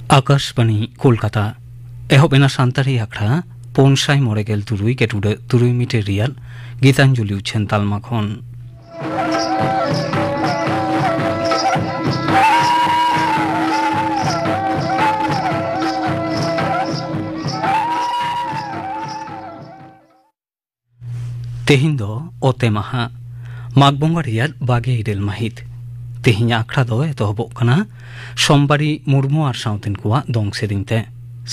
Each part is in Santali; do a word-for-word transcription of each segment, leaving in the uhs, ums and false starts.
ᱟᱠᱟᱥᱵᱟᱬᱤ ᱠᱳᱞᱠᱟᱛᱟ᱾ ᱮᱦᱚᱵ ᱮᱱᱟ ᱥᱟᱱᱛᱟᱲᱤ ᱟᱠᱷᱲᱟ ᱯᱩᱱ ᱥᱟᱭ ᱢᱚᱬᱮ ᱜᱮᱞ ᱛᱩᱨᱩᱭ ᱜᱮᱴᱩᱰᱟᱹᱜ ᱛᱩᱨᱩᱭ ᱢᱤᱴᱟᱨ ᱨᱮᱭᱟᱜ ᱜᱤᱛᱟᱧᱡᱚᱞᱤ ᱩᱪᱷᱟᱹᱱ ᱛᱟᱞᱢᱟ ᱠᱷᱚᱱ᱾ ᱛᱮᱦᱮᱧ ᱫᱚ ᱚᱛᱮ ᱢᱟᱦᱟ, ᱢᱟᱜᱽ ᱵᱚᱸᱜᱟ ᱨᱮᱭᱟᱜ ᱵᱟᱜᱮ ᱤᱨᱟᱹᱞ ᱢᱟᱹᱦᱤᱛ᱾ ᱛᱮᱦᱮᱧᱟᱜ ᱟᱠᱷᱲᱟ ᱫᱚ ᱮᱛᱚᱦᱚᱵᱚᱜ ᱠᱟᱱᱟ ᱥᱳᱢᱵᱟᱨᱤ ᱢᱩᱨᱢᱩ ᱟᱨ ᱥᱟᱶᱛᱮᱱ ᱠᱚᱣᱟᱜ ᱫᱚᱝ ᱥᱮᱨᱮᱧ ᱛᱮ᱾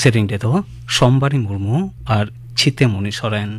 ᱥᱮᱨᱮᱧ ᱨᱮᱫᱚ ᱥᱳᱢᱵᱟᱨᱤ ᱢᱩᱨᱢᱩ ᱟᱨ ᱪᱷᱤᱛᱮᱢᱚᱱᱤ ᱥᱚᱨᱮᱱ᱾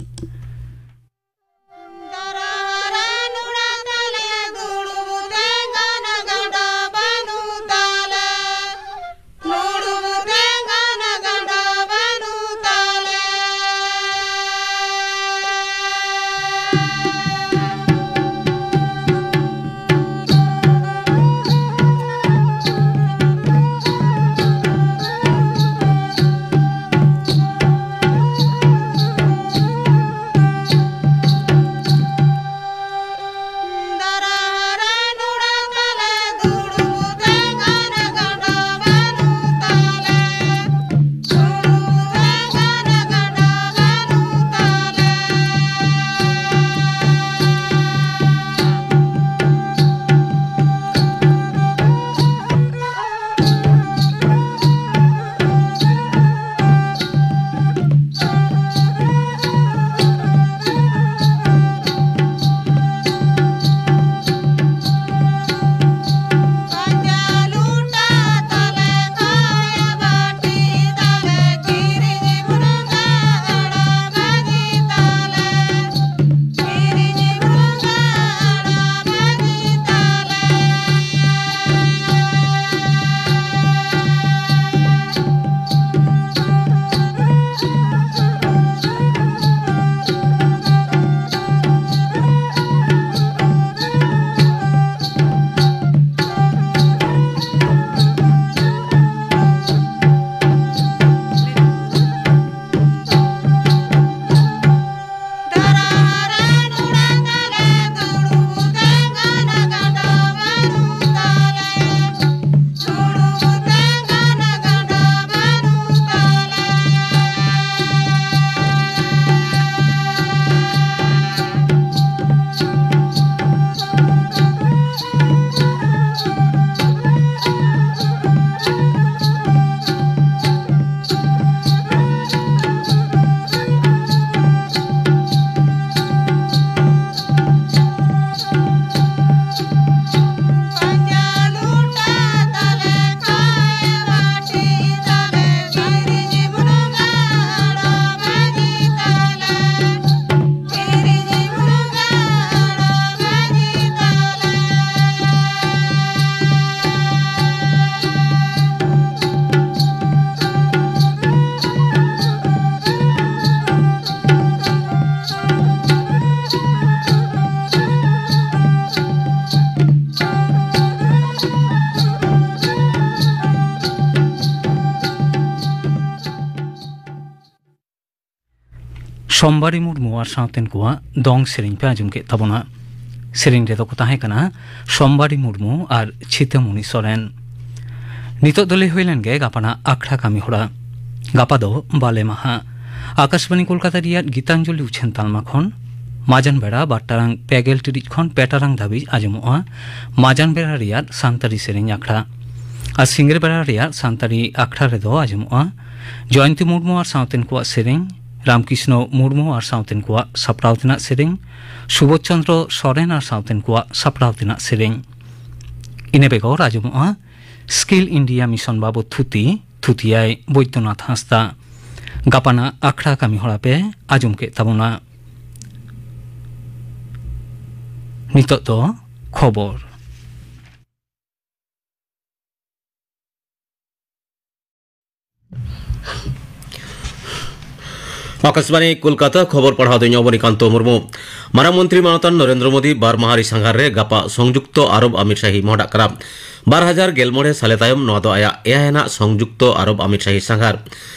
ᱥᱳᱢᱵᱟᱨᱤ ᱢᱩᱨᱢᱩ ᱟᱨ ᱥᱟᱶᱛᱮᱱ ᱠᱚᱣᱟᱜ ᱫᱚᱝ ᱥᱮᱨᱮᱧ ᱯᱮ ᱟᱸᱡᱚᱢ ᱠᱮᱫ ᱛᱟᱵᱚᱱᱟ᱾ ᱥᱮᱨᱮᱧ ᱨᱮᱫᱚ ᱠᱚ ᱛᱟᱦᱮᱸ ᱠᱟᱱᱟ ᱥᱳᱢᱵᱟᱨᱤ ᱢᱩᱨᱢᱩ ᱟᱨ ᱪᱷᱤᱛᱟᱹᱢᱩᱱᱤ ᱥᱚᱨᱮᱱ᱾ ᱱᱤᱛᱚᱜ ᱫᱚ ᱞᱟᱹᱭ ᱦᱩᱭ ᱞᱮᱱ ᱜᱮ ᱜᱟᱯᱟᱱᱟᱜ ᱟᱠᱷᱲᱟ ᱠᱟᱹᱢᱤ ᱦᱚᱨᱟ᱾ ᱜᱟᱯᱟ ᱫᱚ ᱵᱟᱞᱮ ᱢᱟᱦᱟ᱾ ᱟᱠᱟᱥᱵᱟᱬᱤ ᱠᱳᱞᱠᱟᱛᱟ ᱨᱮᱭᱟᱜ ᱜᱤᱛᱟᱧᱡᱚᱞᱤ ᱩᱪᱷᱟᱹᱱ ᱛᱟᱞᱢᱟ ᱠᱷᱚᱱ ᱢᱟᱡᱟᱱ ᱵᱮᱲᱟ ᱵᱟᱨ ᱴᱟᱲᱟᱝ ᱯᱮ ᱜᱮᱞ ᱴᱤᱲᱤᱡ ᱠᱷᱚᱱ ᱯᱮ ᱴᱟᱲᱟᱝ ᱫᱷᱟᱹᱵᱤᱡ ᱟᱸᱡᱚᱢᱚᱜᱼᱟ ᱢᱟᱡᱟᱱ ᱵᱮᱲᱟ ᱨᱮᱭᱟᱜ ᱥᱟᱱᱛᱟᱲᱤ ᱥᱮᱨᱮᱧ ᱟᱠᱷᱲᱟ᱾ ᱟᱨ ᱥᱤᱸᱜᱟᱹᱲ ᱵᱮᱲᱟ ᱨᱮᱭᱟᱜ ᱥᱟᱱᱛᱟᱲᱤ ᱟᱠᱷᱲᱟ ᱨᱮᱫᱚ ᱟᱸᱡᱚᱢᱚᱜᱼᱟ ᱡᱚᱭᱚᱱᱛᱤ ᱢᱩᱨᱢᱩ ᱟᱨ ᱥᱟᱶᱛᱮᱱ ᱠᱚᱣᱟᱜ ᱥᱮᱨᱮᱧ, ᱨᱟᱢᱠᱨᱤᱥᱱᱚ ᱢᱩᱨᱢᱩ ᱟᱨ ᱥᱟᱶᱛᱮᱱ ᱠᱚᱣᱟᱜ ᱥᱟᱯᱲᱟᱣ ᱛᱮᱱᱟᱜ ᱥᱮᱨᱮᱧ, ᱥᱩᱵᱳᱫᱷ ᱪᱚᱸᱫᱽᱨᱚ ᱥᱚᱨᱮᱱ ᱟᱨ ᱥᱟᱶᱛᱮᱱ ᱠᱚᱣᱟᱜ ᱥᱟᱯᱲᱟᱣ ᱛᱮᱱᱟᱜ ᱥᱮᱨᱮᱧ᱾ ᱤᱱᱟᱹ ᱵᱮᱜᱚᱨ ᱟᱸᱡᱚᱢᱚᱜᱼᱟ ᱥᱠᱤᱞ ᱤᱱᱰᱤᱭᱟ ᱢᱤᱥᱚᱱ ᱵᱟᱵᱚᱫ ᱛᱷᱩᱛᱤ, ᱛᱷᱩᱛᱤᱭᱟᱭ ᱵᱳᱭᱫᱚᱱᱟᱛᱷ ᱦᱟᱸᱥᱫᱟ᱾ ᱜᱟᱯᱟᱱᱟᱜ ᱟᱠᱷᱲᱟ ᱠᱟᱹᱢᱤ ᱦᱚᱨᱟ ᱯᱮ ᱟᱸᱡᱚᱢ ᱠᱮᱫ ᱛᱟᱵᱚᱱᱟ᱾ ᱱᱤᱛᱚᱜ ᱫᱚ ᱠᱷᱚᱵᱚᱨ᱾ ᱟᱠᱟᱥᱵᱟᱬᱤ ᱠᱳᱞᱠᱟᱛᱟ, ᱠᱷᱚᱵᱚᱨ ᱯᱟᱲᱦᱟᱣ ᱫᱚᱧ ᱚᱵᱚᱱᱤᱠᱟᱱᱛᱚ ᱢᱩᱨᱢᱩ᱾ ᱢᱟᱨᱟᱝ ᱢᱚᱱᱛᱨᱤ ᱢᱟᱱᱚᱛᱟᱱ ᱱᱚᱨᱮᱱᱫᱨᱚ ᱢᱳᱫᱤ ᱵᱟᱨ ᱢᱟᱦᱟ ᱨᱤ ᱥᱟᱸᱜᱷᱟᱨ ᱨᱮ ᱜᱟᱯᱟ ᱥᱚᱝᱡᱩᱠᱛᱚ ᱟᱨᱚᱵ ᱟᱢᱤᱨ ᱥᱟᱦᱤ ᱢᱚᱦᱰᱟᱜ ᱠᱟᱱᱟ᱾ ᱵᱟᱨ ᱦᱟᱡᱟᱨ ᱜᱮᱞ ᱢᱚᱬᱮ ᱥᱟᱞᱮ ᱛᱟᱭᱚᱢ ᱱᱚᱣᱟ ᱫᱚ ᱟᱭᱟᱜ ᱮᱭᱟᱭ ᱟᱱᱟᱜ ᱥᱚᱝᱡᱩᱠᱛᱚ ᱟᱨᱚᱵ ᱟᱢᱤᱨ ᱥᱟᱦᱤ ᱥᱟᱸᱜᱷᱟᱨ᱾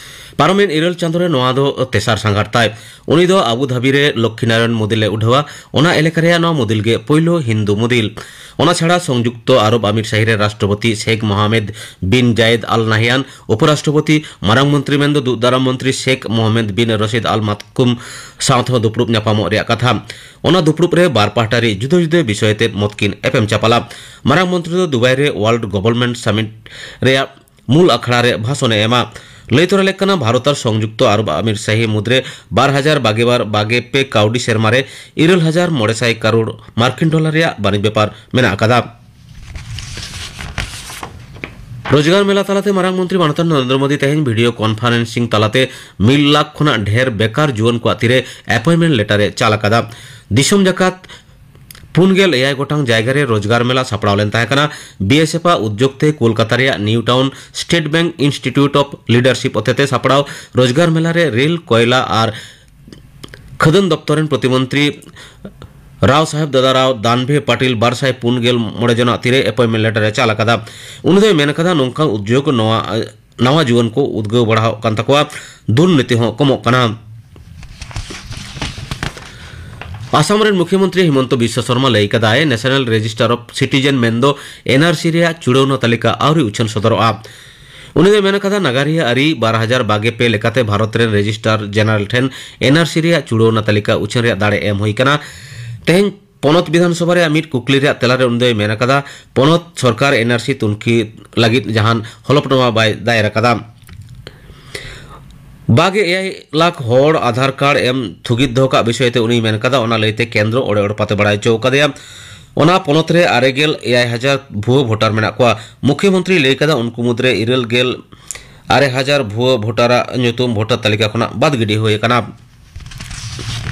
ᱯᱟᱨᱚᱢᱮᱱ ᱤᱨᱟᱹᱞ ᱪᱟᱸᱫᱳ ᱨᱮ ᱱᱚᱣᱟ ᱫᱚ ᱛᱮᱥᱟᱨ ᱥᱟᱸᱜᱷᱟᱨ ᱛᱟᱭ᱾ ᱩᱱᱤ ᱫᱚ ᱟᱵᱩ ᱫᱷᱟᱵᱤ ᱨᱮ ᱞᱚᱠᱠᱷᱤ ᱱᱟᱨᱟᱭᱚᱱ ᱢᱚᱫᱤᱞ ᱮ ᱩᱰᱷᱟᱹᱣᱟ᱾ ᱚᱱᱟ ᱮᱞᱟᱠᱟ ᱨᱮᱭᱟᱜ ᱱᱚᱣᱟ ᱢᱚᱫᱤᱞ ᱜᱮ ᱯᱳᱭᱞᱳ ᱦᱤᱱᱫᱩ ᱢᱚᱫᱤᱞ᱾ ᱚᱱᱟ ᱪᱷᱟᱲᱟ ᱥᱚᱝᱡᱩᱠᱛᱚ ᱟᱨᱚᱵ ᱟᱢᱤᱨ ᱥᱟᱦᱤ ᱨᱮ ᱨᱟᱥᱴᱨᱚᱯᱚᱛᱤ ᱥᱮᱠᱷ ᱢᱚᱦᱟᱢᱮᱫ ᱵᱤᱱ ᱡᱟᱭᱮᱫ ᱟᱞ ᱱᱟᱦᱭᱟᱱ, ᱩᱯᱚᱨᱟᱥᱴᱨᱚᱯᱚᱛᱤ, ᱢᱟᱨᱟᱝ ᱢᱚᱱᱛᱨᱤ ᱢᱮᱱᱫᱚ ᱫᱩᱜ ᱫᱟᱨᱟᱢ ᱢᱚᱱᱛᱨᱤ ᱥᱮᱠᱷ ᱢᱚᱦᱟᱢᱮᱫ ᱵᱤᱱ ᱨᱚᱥᱤᱫ ᱟᱞ ᱢᱟᱛᱠᱩᱢ ᱥᱟᱶ ᱛᱮᱦᱚᱸ ᱫᱩᱯᱲᱩᱵ ᱧᱟᱯᱟᱢᱚᱜ ᱨᱮᱭᱟᱜ ᱠᱟᱛᱷᱟ᱾ ᱚᱱᱟ ᱫᱩᱯᱲᱩᱵ ᱨᱮ ᱵᱟᱨ ᱯᱟᱦᱴᱟ ᱨᱮ ᱡᱩᱫᱟᱹ ᱡᱩᱫᱟᱹ ᱵᱤᱥᱚᱭ ᱛᱮ ᱢᱚᱛ ᱠᱤᱱ ᱮᱯᱮᱢ ᱪᱟᱯᱟᱞᱟ᱾ ᱢᱟᱨᱟᱝ ᱢᱚᱱᱛᱨᱤ ᱫᱚ ᱫᱩᱵᱟᱭ ᱨᱮ ᱣᱟᱨᱞᱰ ᱜᱚᱵᱷᱚᱨᱱᱢᱮᱱᱴ ᱥᱟᱢᱤᱴ ᱨᱮᱭᱟᱜ ᱢᱩᱞ ᱟᱠᱷᱲᱟ ᱨᱮ ᱵᱷᱟᱥᱚᱱ ᱮ ᱮᱢᱟ᱾ ᱞᱟᱹᱭ ᱛᱚᱨᱟ ᱞᱮᱠ ᱠᱟᱱᱟ, ᱵᱷᱟᱨᱚᱛ ᱟᱨ ᱥᱚᱝᱡᱩᱠᱛᱚ ᱟᱨᱚᱵ ᱟᱢᱤᱨ ᱥᱟᱦᱤ ᱢᱩᱫᱽᱨᱮ ᱵᱟᱨ ᱦᱟᱡᱟᱨ ᱵᱟᱜᱮ ᱵᱟᱨ ᱵᱟᱜᱮ ᱯᱮ ᱠᱟᱹᱣᱰᱤ ᱥᱮᱨᱢᱟ ᱨᱮ ᱤᱨᱟᱹᱞ ᱦᱟᱡᱟᱨ ᱢᱚᱬᱮ ᱥᱟᱭ ᱠᱟᱨᱳᱲ ᱢᱟᱨᱠᱤᱱ ᱰᱚᱞᱟᱨ ᱨᱮᱭᱟᱜ ᱵᱟᱹᱱᱤᱡᱽ ᱵᱮᱯᱟᱨ ᱢᱮᱱᱟᱜ ᱟᱠᱟᱫᱟ᱾ ᱨᱳᱡᱽᱜᱟᱨ ᱢᱮᱞᱟ ᱛᱟᱞᱟᱛᱮ ᱢᱟᱨᱟᱝ ᱢᱚᱱᱛᱨᱤ ᱢᱟᱱᱚᱛᱟᱱ ᱱᱚᱨᱮᱱᱫᱨᱚ ᱢᱳᱫᱤ ᱛᱮᱦᱮᱧ ᱵᱷᱤᱰᱤᱭᱳ ᱠᱚᱱᱯᱷᱟᱨᱮᱱᱥᱤᱝ ᱛᱟᱞᱟᱛᱮ ᱢᱤᱫ ᱞᱟᱠᱷ ᱠᱷᱚᱱᱟᱜ ᱰᱷᱮᱨ ᱵᱮᱠᱟᱨ ᱡᱩᱣᱟᱹᱱ ᱠᱚᱣᱟᱜ ᱛᱤᱨᱮ ᱮᱯᱚᱭᱮᱱᱴᱢᱮᱱᱴ ᱞᱮᱴᱟᱨ ᱮ ᱪᱟᱞ ᱟᱠᱟᱫᱟ᱾ ᱫᱤᱥᱚᱢ ᱡᱟᱠᱟᱛ ᱯᱩᱱ ᱜᱮᱞ ᱮᱭᱟᱭ ᱜᱚᱴᱟᱝ ᱡᱟᱭᱜᱟ ᱨᱮ ᱨᱳᱡᱽᱜᱟᱨ ᱢᱮᱞᱟ ᱥᱟᱯᱲᱟᱣ ᱞᱮᱱ ᱛᱟᱦᱮᱸ ᱠᱟᱱᱟ᱾ ᱵᱤ ᱮᱥ ᱮᱯᱷ ᱟᱜ ᱩᱫᱽᱡᱳᱜᱽ ᱛᱮ ᱠᱳᱞᱠᱟᱛᱟ ᱨᱮᱭᱟᱜ New town state bank institute of leadership ᱦᱚᱛᱮᱛᱮ ᱥᱟᱯᱲᱟᱣ ᱨᱳᱡᱽᱜᱟᱨ ᱢᱮᱞᱟ ᱨᱮ ᱨᱮᱞ, ᱠᱚᱭᱞᱟ ᱟᱨ ᱠᱷᱟᱹᱫᱟᱹᱱ ᱫᱚᱯᱛᱚᱨ ᱨᱮᱱ ᱯᱨᱚᱛᱤᱢᱚᱱᱛᱨᱤ ᱨᱟᱣ ᱥᱟᱦᱮᱵᱽ ᱫᱟᱫᱟ ᱨᱟᱣ ᱫᱟᱱᱵᱷᱮ ᱯᱟᱴᱤᱞ ᱵᱟᱨ ᱥᱟᱭ ᱯᱩᱱ ᱜᱮᱞ ᱢᱚᱬᱮ ᱡᱚᱱᱟᱜ ᱛᱤᱨᱮ ᱮᱯᱚᱭᱮᱱᱴᱢᱮᱱᱴ ᱞᱮᱴᱟᱨ ᱮ ᱪᱟᱞ ᱟᱠᱟᱫᱟ᱾ ᱩᱱᱤ ᱫᱚᱭ ᱢᱮᱱ ᱟᱠᱟᱫᱟ, ᱱᱚᱝᱠᱟᱱ ᱩᱫᱽᱭᱳᱜᱽ ᱱᱚᱣᱟ ᱱᱟᱣᱟ ᱡᱩᱣᱟᱹᱱ ᱠᱚ ᱩᱫᱽᱜᱟᱹᱣ ᱵᱟᱲᱟᱣ ᱠᱟᱱ ᱛᱟᱠᱚᱣᱟ, ᱫᱩᱨᱱᱤᱛᱤ ᱦᱚᱸ ᱠᱚᱢᱚᱜ ᱠᱟᱱᱟ᱾ ᱟᱥᱟᱢ ᱨᱮᱱ ᱢᱩᱠᱷᱭᱚᱢᱚᱱᱛᱨᱤ ᱦᱤᱢᱚᱱᱛᱚ ᱵᱤᱥᱥᱚ ᱥᱚᱨᱢᱟ ᱞᱟᱹᱭ ᱠᱟᱫᱟᱭ, National Register of Citizen ᱢᱮᱱᱫᱚ N R C ᱨᱮᱭᱟᱜ ᱪᱩᱲᱟᱹᱣᱱᱟ ᱛᱟᱹᱞᱤᱠᱟ ᱟᱹᱣᱨᱤ ᱩᱪᱷᱟᱹᱱ ᱥᱚᱫᱚᱨᱚᱜᱼᱟ᱾ ᱩᱱᱤ ᱫᱚᱭ ᱢᱮᱱ ᱟᱠᱟᱫᱟ, ᱱᱟᱜᱟᱨᱤᱭᱟᱹ ᱟᱹᱨᱤ ᱵᱟᱨ ᱦᱟᱡᱟᱨ ᱵᱟᱜᱮ ᱯᱮ ᱞᱮᱠᱟᱛᱮ ᱵᱷᱟᱨᱚᱛ ᱨᱮᱱ ᱨᱮᱡᱤᱥᱴᱟᱨ ᱡᱮᱱᱟᱨᱮᱞ ᱴᱷᱮᱱ N R C ᱨᱮᱭᱟᱜ ᱪᱩᱲᱟᱹᱣᱱᱟ ᱛᱟᱹᱞᱤᱠᱟ ᱩᱪᱷᱟᱹᱱ ᱨᱮᱭᱟᱜ ᱫᱟᱲᱮ ᱮᱢ ᱦᱩᱭ ᱟᱠᱟᱱᱟ᱾ ᱛᱮᱦᱮᱧ ᱯᱚᱱᱚᱛ ᱵᱤᱫᱷᱟᱱ ᱥᱚᱵᱷᱟ ᱨᱮᱭᱟᱜ ᱢᱤᱫ ᱠᱩᱠᱞᱤ ᱨᱮᱭᱟᱜ ᱛᱮᱞᱟ ᱨᱮ ᱩᱱᱤ ᱫᱚᱭ ᱢᱮᱱ ᱟᱠᱟᱫᱟ, ᱯᱚᱱᱚᱛ ᱥᱚᱨᱠᱟᱨ N R C ᱛᱩᱱᱠᱷᱤ ᱞᱟᱹᱜᱤᱫ ᱡᱟᱦᱟᱱ ᱦᱚᱞᱚᱯᱱᱟᱢᱟ ᱵᱟᱭ ᱫᱟᱭᱮᱨ ᱟᱠᱟᱫᱟ᱾ ᱵᱟᱜᱮ ᱮᱭᱟᱭ ᱞᱟᱠᱷ ᱦᱚᱲ ᱟᱫᱷᱟᱨ ᱠᱟᱨᱰ ᱮᱢ ᱛᱷᱩᱜᱤᱛ ᱫᱚᱦᱚ ᱠᱟᱜ ᱵᱤᱥᱚᱭ ᱛᱮ ᱩᱱᱤᱭ ᱢᱮᱱ ᱠᱟᱫᱟ, ᱚᱱᱟ ᱞᱟᱹᱭᱛᱮ ᱠᱮᱱᱫᱨᱚ ᱚᱲᱮ ᱚᱲᱯᱟᱛᱮ ᱵᱟᱲᱟᱭ ᱦᱚᱪᱚ ᱠᱟᱫᱮᱭᱟ᱾ ᱚᱱᱟ ᱯᱚᱱᱚᱛ ᱨᱮ ᱟᱨᱮ ᱜᱮᱞ ᱮᱭᱟᱭ ᱦᱟᱡᱟᱨ ᱵᱷᱩᱣᱟᱹ ᱵᱷᱳᱴᱟᱨ ᱢᱮᱱᱟᱜ ᱠᱚᱣᱟ᱾ ᱢᱩᱠᱷᱭᱚᱢᱚᱱᱛᱨᱤᱭ ᱞᱟᱹᱭ ᱠᱟᱫᱟ, ᱩᱱᱠᱩ ᱢᱩᱫᱽᱨᱮ ᱤᱨᱟᱹᱞ ᱜᱮᱞ ᱟᱨᱮ ᱦᱟᱡᱟᱨ ᱵᱷᱩᱣᱟᱹ ᱵᱷᱳᱴᱟᱨᱟᱜ ᱧᱩᱛᱩᱢ ᱵᱷᱳᱴᱟᱨ ᱛᱟᱹᱞᱤᱠᱟ ᱠᱷᱚᱱᱟᱜ ᱵᱟᱫ ᱜᱤᱰᱤ ᱦᱩᱭ ᱟᱠᱟᱱᱟ᱾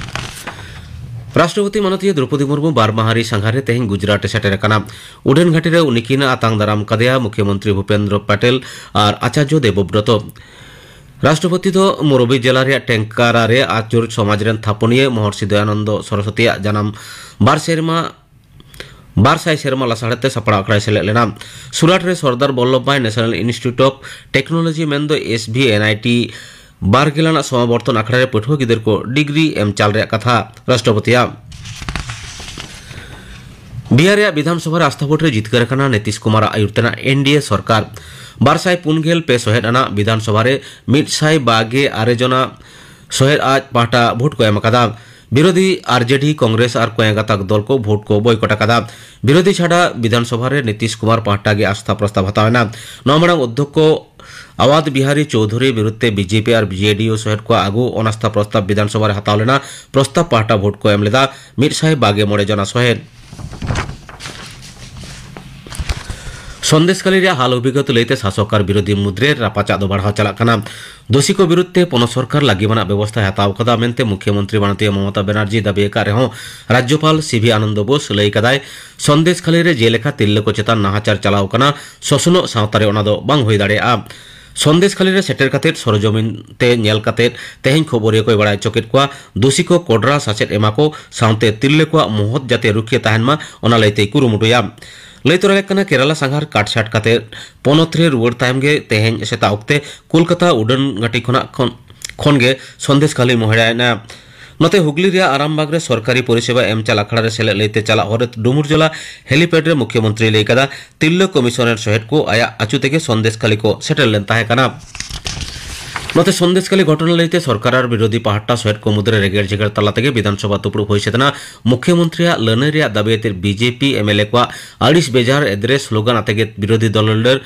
ᱨᱟᱥᱴᱨᱚᱯᱚᱛᱤ ᱢᱟᱱᱚᱛᱤᱭᱟᱹ ᱫᱨᱚᱯᱚᱫᱤ ᱢᱩᱨᱢᱩ ᱵᱟᱨ ᱢᱟᱦᱟᱨᱤ ᱥᱟᱸᱜᱷᱟᱨ ᱨᱮ ᱛᱮᱦᱮᱧ ᱜᱩᱡᱽᱨᱟᱴ ᱮ ᱥᱮᱴᱮᱨ ᱟᱠᱟᱱᱟ᱾ ᱩᱰᱟᱹᱱ ᱜᱷᱟᱹᱴᱤ ᱨᱮ ᱩᱱᱤᱠᱤᱱ ᱟᱛᱟᱝ ᱫᱟᱨᱟᱢ ᱠᱟᱫᱮᱭᱟ ᱢᱩᱠᱷᱭᱚᱢᱚᱱᱛᱨᱤ ᱵᱷᱩᱯᱮᱱᱫᱨᱚ ᱯᱟᱴᱮᱞ ᱟᱨ ᱟᱪᱟᱨᱡᱚ ᱫᱮᱵᱚᱵᱨᱚᱛᱚ᱾ ᱨᱟᱥᱴᱨᱚᱯᱚᱛᱤ ᱫᱚ ᱢᱚᱨᱚᱵᱤ ᱡᱮᱞᱟ ᱨᱮᱭᱟᱜ ᱴᱮᱝᱠᱟᱨᱟ ᱨᱮ ᱟᱨ ᱪᱳᱨ ᱥᱚᱢᱟᱡᱽ ᱨᱮᱱ ᱛᱷᱟᱯᱚᱱᱤᱭᱟᱹ ᱢᱚᱦᱚᱨᱥᱤ ᱫᱚᱭᱟᱱᱚᱱᱫᱚ ᱥᱚᱨᱚᱥᱚᱛᱤᱭᱟᱜ ᱡᱟᱱᱟᱢ ᱵᱟᱨ ᱥᱮᱨᱢᱟ, ᱵᱟᱨ ᱥᱟᱭ ᱥᱮᱨᱢᱟ ᱞᱟᱥᱟᱲᱦᱮᱫ ᱛᱮ ᱥᱟᱯᱲᱟᱣ ᱟᱠᱷᱲᱟᱭ ᱥᱮᱞᱮᱫ ᱞᱮᱱᱟ᱾ ᱥᱩᱨᱟᱴ ᱨᱮ ᱥᱚᱨᱫᱟᱨ ᱵᱚᱞᱞᱚᱵᱷ ᱵᱷᱟᱭ National Institute of Technology ᱢᱮᱱᱫᱚ S V N I T ᱵᱟᱨ ᱜᱮᱞ ᱟᱱᱟᱜ ᱥᱚᱢᱟᱵᱚᱨᱛᱚᱱ ᱟᱠᱷᱲᱟ ᱨᱮ ᱯᱟᱹᱴᱷᱩᱣᱟᱹ ᱜᱤᱫᱟᱹᱨ ᱠᱚ ᱰᱤᱜᱽᱨᱤ ᱮᱢ ᱪᱟᱞ ᱨᱮᱭᱟᱜ ᱠᱟᱛᱷᱟ ᱨᱟᱥᱴᱨᱚᱯᱚᱛᱤᱭᱟᱜ᱾ ᱵᱤᱦᱟᱨ ᱨᱮᱭᱟᱜ ᱵᱤᱫᱷᱟᱱ ᱥᱚᱵᱷᱟ ᱨᱮ ᱟᱥᱛᱷᱟ ᱵᱷᱳᱴ ᱨᱮ ᱡᱤᱛᱠᱟᱹᱨ ᱟᱠᱟᱱᱟ ᱱᱤᱛᱤᱥ ᱠᱩᱢᱟᱨᱟᱜ ᱟᱹᱭᱩᱨ ᱛᱮᱱᱟᱜ N D A ᱥᱚᱨᱠᱟᱨ᱾ ᱵᱟᱨ ᱥᱟᱭ ᱯᱩᱱ ᱜᱮᱞ ᱯᱮ ᱥᱚᱦᱮᱫ ᱟᱱᱟᱜ ᱵᱤᱫᱷᱟᱱ ᱥᱚᱵᱷᱟ ᱨᱮ ᱢᱤᱫ ᱥᱟᱭ ᱵᱟᱜᱮ ᱟᱨᱮ ᱡᱚᱱᱟ ᱥᱚᱦᱮᱫ ᱟᱡ ᱯᱟᱦᱴᱟ ᱵᱷᱳᱴ ᱠᱚ ᱮᱢ ᱟᱠᱟᱫᱟ᱾ ᱵᱤᱨᱳᱫᱷᱤ R J D, ᱠᱚᱝᱜᱨᱮᱥ ᱟᱨ ᱠᱚᱭᱟ ᱜᱟᱛᱟᱠ ᱫᱚᱞ ᱠᱚ ᱵᱷᱳᱴ ᱠᱚ ᱵᱚᱭᱠᱚᱴ ᱟᱠᱟᱫᱟ᱾ ᱵᱤᱨᱳᱫᱷᱤ ᱪᱷᱟᱰᱟ ᱵᱤᱫᱷᱟᱱ ᱥᱚᱵᱷᱟ ᱨᱮ ᱱᱤᱛᱤᱥ ᱠᱩᱢᱟᱨ ᱯᱟᱦᱴᱟ ᱜᱮ ᱟᱥᱛᱷᱟ ᱯᱨᱚᱥᱛᱟᱵ ᱦᱟᱛᱟᱣ ᱮᱱᱟ᱾ ᱱᱚᱣᱟ ᱢᱟᱲᱟᱝ ᱚᱫᱽᱫᱷᱚᱠᱠᱷᱚ ᱟᱣᱟᱫᱷ ᱵᱤᱦᱟᱨᱤ ᱪᱳᱣᱫᱷᱩᱨᱤ ᱵᱤᱨᱩᱫᱷ ᱛᱮ B J P ᱟᱨ ᱡᱮ ᱰᱤ ᱭᱩ ᱥᱚᱦᱮᱫ ᱠᱚᱣᱟᱜ ᱟᱹᱜᱩ ᱚᱱᱟᱥᱛᱷᱟ ᱯᱨᱚᱥᱛᱟᱵ ᱵᱤᱫᱷᱟᱱ ᱥᱚᱵᱷᱟ ᱨᱮ ᱦᱟᱛᱟᱣ ᱞᱮᱱᱟ᱾ ᱯᱨᱚᱥᱛᱟᱵ ᱯᱟᱦᱴᱟ ᱵᱷᱳᱴ ᱠᱚ ᱮᱢ ᱞᱮᱫᱟ ᱢᱤᱫ ᱥᱟᱭ ᱵᱟᱜᱮ ᱢᱚᱬᱮ ᱡᱚᱱᱟ ᱥᱚᱦᱮᱫ᱾ ᱥᱚᱱᱫᱮᱥᱠᱷᱟᱞᱤ ᱨᱮᱭᱟᱜ ᱦᱟᱞ ᱚᱵᱷᱤᱜᱚᱛ ᱞᱟᱹᱭᱛᱮ ᱥᱟᱥᱚᱠ ᱟᱨ ᱵᱤᱨᱳᱫᱷᱤ ᱢᱩᱫᱽᱨᱮ ᱨᱟᱯᱟᱪᱟᱜ ᱫᱚ ᱵᱟᱲᱦᱟᱣ ᱪᱟᱞᱟᱜ ᱠᱟᱱᱟ᱾ ᱫᱳᱥᱤ ᱠᱚ ᱵᱤᱨᱩᱫᱷ ᱛᱮ ᱯᱚᱱᱚᱛ ᱥᱚᱨᱠᱟᱨ ᱞᱟᱹᱜᱤᱢᱟᱱᱟᱜ ᱵᱮᱵᱚᱥᱛᱷᱟᱭ ᱦᱟᱛᱟᱣ ᱟᱠᱟᱫᱟ ᱢᱮᱱᱛᱮ ᱢᱩᱠᱷᱭᱚᱢᱚᱱᱛᱨᱤ ᱢᱟᱱᱚᱛᱤᱭᱟᱹ ᱢᱚᱢᱚᱛᱟ ᱵᱮᱱᱟᱨᱡᱤ ᱫᱟᱹᱵᱤ ᱟᱠᱟᱫ ᱨᱮᱦᱚᱸ ᱨᱟᱡᱽᱡᱚᱯᱟᱞ ᱥᱤ ᱵᱷᱤ ᱟᱱᱚᱱᱫᱚ ᱵᱳᱥ ᱞᱟᱹᱭ ᱠᱟᱫᱟᱭ, ᱥᱚᱱᱫᱮᱥᱠᱷᱟᱞᱤ ᱨᱮ ᱡᱮᱞᱮᱠᱟ ᱛᱤᱨᱞᱟᱹ ᱠᱚ ᱪᱮᱛᱟᱱ ᱱᱟᱦᱟᱪᱟᱨ ᱪᱟᱞᱟᱣ ᱠᱟᱱᱟ, ᱥᱚᱥᱱᱚᱜ ᱥᱟᱶᱛᱟ ᱨᱮ ᱚᱱᱟ ᱫᱚ ᱵᱟᱝ ᱦᱩᱭ ᱫᱟᱲᱮᱭᱟᱜᱼᱟ᱾ ᱥᱚᱱᱫᱮᱥᱠᱷᱟᱞᱤ ᱨᱮ ᱥᱮᱴᱮᱨ ᱠᱟᱛᱮ ᱥᱚᱨᱚᱡᱚᱢᱤᱱ ᱛᱮ ᱧᱮᱞ ᱠᱟᱛᱮ ᱛᱮᱦᱮᱧ ᱠᱷᱚᱵᱚᱨᱤᱭᱟᱹ ᱠᱚᱭ ᱵᱟᱲᱟᱭ ᱦᱚᱪᱚ ᱠᱮᱫ ᱠᱚᱣᱟ, ᱫᱳᱥᱤ ᱠᱚ ᱠᱚᱰᱨᱟ ᱥᱟᱥᱮᱛ ᱮᱢᱟ ᱠᱚ ᱥᱟᱶᱛᱮ ᱛᱤᱨᱞᱟᱹ ᱠᱚᱣᱟᱜ ᱢᱚᱦᱚᱛ ᱡᱟᱛᱮ ᱨᱩᱠᱷᱤᱭᱟᱹ ᱛᱟᱦᱮᱱ ᱢᱟ, ᱚᱱᱟ ᱞᱟᱹᱭᱛᱮᱭ ᱠᱩᱨᱩᱢᱩᱴᱩᱭᱟ᱾ ᱞᱟᱹᱭ ᱛᱚᱨᱟ ᱞᱮᱠ ᱠᱟᱱᱟ, ᱠᱮᱨᱟᱞᱟ ᱥᱟᱸᱜᱷᱟᱨ ᱠᱟᱴᱪᱷᱟᱴ ᱠᱟᱛᱮ ᱯᱚᱱᱚᱛ ᱨᱮ ᱨᱩᱣᱟᱹᱲ ᱛᱟᱭᱚᱢ ᱜᱮ ᱛᱮᱦᱮᱧ ᱥᱮᱛᱟᱜ ᱚᱠᱛᱮ ᱠᱳᱞᱠᱟᱛᱟ ᱩᱰᱟᱹᱱ ᱜᱷᱟᱹᱴᱤ ᱠᱷᱚᱱᱟᱜ ᱠᱷᱚᱱ, ᱠᱷᱚᱱ ᱜᱮ ᱥᱚᱱᱫᱮᱥ ᱠᱷᱟᱹᱞᱤ ᱢᱚᱦᱮᱲᱟᱭᱮᱱᱟ᱾ ᱱᱚᱛᱮ ᱦᱩᱜᱽᱞᱤ ᱨᱮᱭᱟᱜ ᱟᱨᱟᱢᱵᱟᱜᱽ ᱨᱮ ᱥᱚᱨᱠᱟᱨᱤ ᱯᱚᱨᱤᱥᱮᱵᱟ ᱮᱢ ᱪᱟᱞ ᱟᱠᱷᱲᱟ ᱨᱮ ᱥᱮᱞᱮᱫ ᱞᱟᱹᱭᱛᱮ ᱪᱟᱞᱟᱜ ᱦᱚᱨ ᱨᱮ ᱰᱩᱢᱩᱨᱡᱚᱞᱟ ᱦᱮᱞᱤᱯᱮᱰ ᱨᱮ ᱢᱩᱠᱷᱭᱚᱢᱚᱱᱛᱨᱤᱭ ᱞᱟᱹᱭ ᱠᱟᱫᱟ, ᱛᱤᱨᱞᱟᱹ ᱠᱚᱢᱤᱥᱚᱱ ᱨᱮᱱ ᱥᱚᱦᱮᱫ ᱠᱚ ᱟᱭᱟᱜ ᱟᱹᱪᱩ ᱛᱮᱜᱮ ᱥᱚᱱᱫᱮᱥ ᱠᱷᱟᱹᱞᱤ ᱠᱚ ᱥᱮᱴᱮᱨ ᱞᱮᱱ ᱛᱟᱦᱮᱸ ᱠᱟᱱᱟ᱾ ᱱᱚᱛᱮ ᱥᱚᱱᱫᱮᱥ ᱠᱷᱟᱹᱞᱤ ᱜᱷᱚᱴᱚᱱᱟ ᱞᱟᱹᱭᱛᱮ ᱥᱚᱨᱠᱟᱨ ᱟᱨ ᱵᱤᱨᱳᱫᱷᱤ ᱯᱟᱦᱴᱟ ᱥᱚᱦᱮᱫ ᱠᱚ ᱢᱩᱫᱽᱨᱮ ᱨᱮᱜᱮᱲ ᱡᱷᱮᱜᱮᱲ ᱛᱟᱞᱟ ᱛᱮᱜᱮ ᱵᱤᱫᱷᱟᱱᱥᱚᱵᱷᱟ ᱫᱩᱯᱲᱩᱵ ᱦᱩᱭ ᱥᱟᱹᱛ ᱮᱱᱟ᱾ ᱢᱩᱠᱷᱭᱚᱢᱚᱱᱛᱨᱤᱭᱟᱜ ᱞᱟᱹᱱᱟᱹᱭ ᱨᱮᱭᱟᱜ ᱫᱟᱹᱵᱤ ᱟᱛᱮ ᱵᱤᱡᱮᱯᱤ ᱮᱢᱮᱞᱮ ᱠᱚᱣᱟᱜ ᱟᱹᱲᱤᱥ ᱵᱮᱡᱟᱨ ᱮᱫᱽᱨᱮ ᱥᱞᱳᱜᱟᱱ ᱟᱛᱮ ᱜᱮ ᱵᱤᱨᱳᱫᱷᱤ ᱫᱚᱞ ᱞᱤᱰᱟᱨ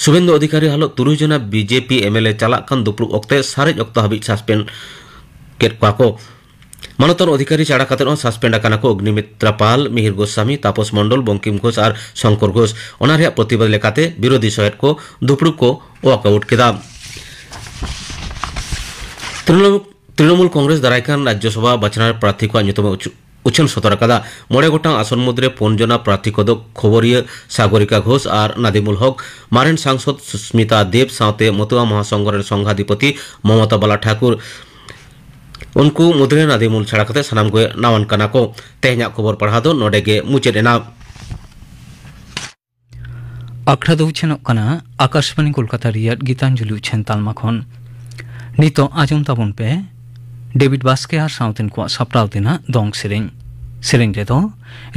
ᱥᱩᱵᱷᱮᱱᱫᱩ ᱚᱫᱷᱤᱠᱟᱨᱤ ᱦᱟᱞᱚᱛ ᱛᱩᱨᱩᱭ ᱡᱚᱱᱟ ᱵᱤᱡᱮᱯᱤ ᱮᱢᱮᱞᱮ ᱪᱟᱞᱟᱜ ᱠᱟᱱ ᱫᱩᱯᱲᱩᱵ ᱚᱠᱛᱮ ᱥᱟᱨᱮᱡ ᱚᱠᱛᱚ ᱦᱟᱹᱵᱤᱡ ᱥᱟᱥᱯᱮᱱᱰ ᱠᱮᱫ ᱠᱚᱣᱟ ᱠᱚ᱾ ᱢᱟᱱᱚᱛᱟᱱ ᱚᱫᱷᱤᱠᱟᱨᱤ ᱪᱷᱟᱲᱟ ᱠᱟᱛᱮ ᱦᱚᱸ ᱥᱟᱥᱯᱮᱱᱰ ᱟᱠᱟᱱᱟ ᱠᱚ ᱚᱜᱽᱱᱤᱢᱤᱛᱨᱟ ᱯᱟᱞ, ᱢᱤᱦᱤᱨ ᱜᱳᱥᱟᱢᱤ, ᱛᱟᱯᱚᱥ ᱢᱚᱱᱰᱚᱞ, ᱵᱚᱝᱠᱤᱢ ᱜᱷᱳᱥ ᱟᱨ ᱥᱚᱝᱠᱚᱨ ᱜᱷᱳᱥ᱾ ᱚᱱᱟ ᱨᱮᱭᱟᱜ ᱯᱨᱚᱛᱤᱵᱟᱫ ᱞᱮᱠᱟᱛᱮ ᱵᱤᱨᱳᱫᱷᱤ ᱥᱚᱦᱮᱫ ᱠᱚ ᱫᱩᱯᱲᱩᱵ ᱠᱚ ᱣᱟᱠ ᱟᱣᱩᱴ ᱠᱮᱫᱟ᱾ ᱛᱨᱤᱱᱚᱢᱩᱞ, ᱛᱨᱤᱱᱚᱢᱩᱞ ᱠᱚᱝᱜᱨᱮᱥ ᱫᱟᱨᱟᱭ ᱠᱟᱱ ᱨᱟᱡᱽᱡᱚᱥᱚᱵᱷᱟ ᱵᱟᱪᱷᱱᱟᱣ ᱯᱨᱟᱨᱛᱷᱤ ᱠᱚᱣᱟᱜ ᱧᱩᱛᱩᱢ ᱮ ᱩᱪ-, ᱩᱪᱷᱟᱹᱱ ᱥᱚᱫᱚᱨ ᱟᱠᱟᱫᱟ᱾ ᱢᱚᱬᱮ ᱜᱚᱴᱟᱝ ᱟᱥᱚᱱ ᱢᱩᱫᱽᱨᱮ ᱯᱩᱱ ᱡᱚᱱᱟ ᱯᱨᱟᱨᱛᱷᱤ ᱠᱚᱫᱚ ᱠᱷᱚᱵᱚᱨᱤᱭᱟᱹ ᱥᱟᱜᱚᱨᱤᱠᱟ ᱜᱷᱳᱥ ᱟᱨ ᱱᱟᱫᱤᱢᱩᱞ ᱦᱚᱠ, ᱢᱟᱨᱮᱱ ᱥᱟᱝᱥᱚᱫ ᱥᱩᱥᱢᱤᱛᱟ ᱫᱮᱵᱽ ᱥᱟᱶᱛᱮ ᱢᱚᱛᱩᱣᱟ ᱢᱚᱦᱟᱥᱚᱝᱜᱷᱚ ᱨᱮᱱ ᱥᱚᱝᱜᱷᱟᱫᱷᱤᱯᱚᱛᱤ ᱢᱚᱢᱚᱛᱟ ᱵᱟᱞᱟ ᱴᱷᱟᱠᱩᱨ᱾ ᱩᱱᱠᱩ ᱢᱩᱫᱽᱨᱮ ᱱᱟᱫᱤᱢᱩᱞ ᱪᱷᱟᱲᱟ ᱠᱟᱛᱮ ᱥᱟᱱᱟᱢ ᱠᱚᱜᱮ ᱱᱟᱣᱟᱱ ᱠᱟᱱᱟ ᱠᱚ᱾ ᱛᱮᱦᱮᱧᱟᱜ ᱠᱷᱚᱵᱚᱨ ᱯᱟᱲᱦᱟᱣ ᱫᱚ ᱱᱚᱰᱮ ᱜᱮ ᱢᱩᱪᱟᱹᱫ ᱮᱱᱟ᱾ ᱟᱠᱷᱲᱟ ᱫᱚ ᱩᱪᱷᱟᱹᱱᱚᱜ ᱠᱟᱱᱟ ᱟᱠᱟᱥᱵᱟᱬᱤ ᱠᱳᱞᱠᱟᱛᱟ ᱨᱮᱭᱟᱜ ᱜᱤᱛᱟᱧᱡᱚᱞᱤ ᱩᱪᱷᱟᱹᱱ ᱛᱟᱞᱢᱟ ᱠᱷᱚᱱ᱾ ᱱᱤᱛᱚᱜ ᱟᱸᱡᱚᱢ ᱛᱟᱵᱚᱱ ᱯᱮ ᱰᱮᱵᱤᱰ ᱵᱟᱥᱠᱮ ᱟᱨ ᱥᱟᱶᱛᱮᱱ ᱠᱚᱣᱟᱜ ᱥᱟᱯᱲᱟᱣ ᱛᱮᱱᱟᱜ ᱫᱚᱝ ᱥᱮᱨᱮᱧ᱾ ᱥᱮᱨᱮᱧ ᱨᱮᱫᱚ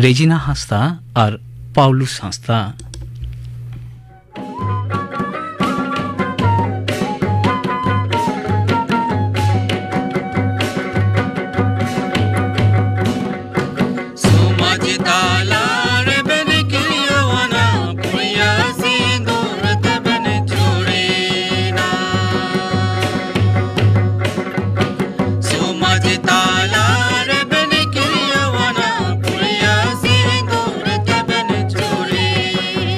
ᱨᱮᱡᱤᱱᱟ ᱦᱟᱸᱥᱫᱟ ᱟᱨ ᱯᱟᱣᱞᱩᱥ ᱦᱟᱸᱥᱫᱟ᱾ ᱥᱚᱢᱟᱡᱽ ᱛᱟᱞᱟ ᱨᱮᱵᱮᱱ ᱠᱤᱨᱭᱟᱹᱣᱟᱱᱟ, ᱯᱩᱲᱤᱭᱟᱹ ᱥᱤᱸᱫᱩᱨ ᱛᱮᱵᱮᱱ ᱪᱩᱲᱤᱱᱟ᱾ ᱥᱚᱢᱟᱡᱽ ᱛᱟᱞᱟ ᱨᱮᱵᱮᱱ ᱠᱤᱨᱭᱟᱹᱣᱟᱱᱟ, ᱯᱩᱲᱤᱭᱟᱹ ᱥᱤᱸᱫᱩᱨ ᱛᱮᱵᱮᱱ ᱪᱩᱲᱤᱱᱟ᱾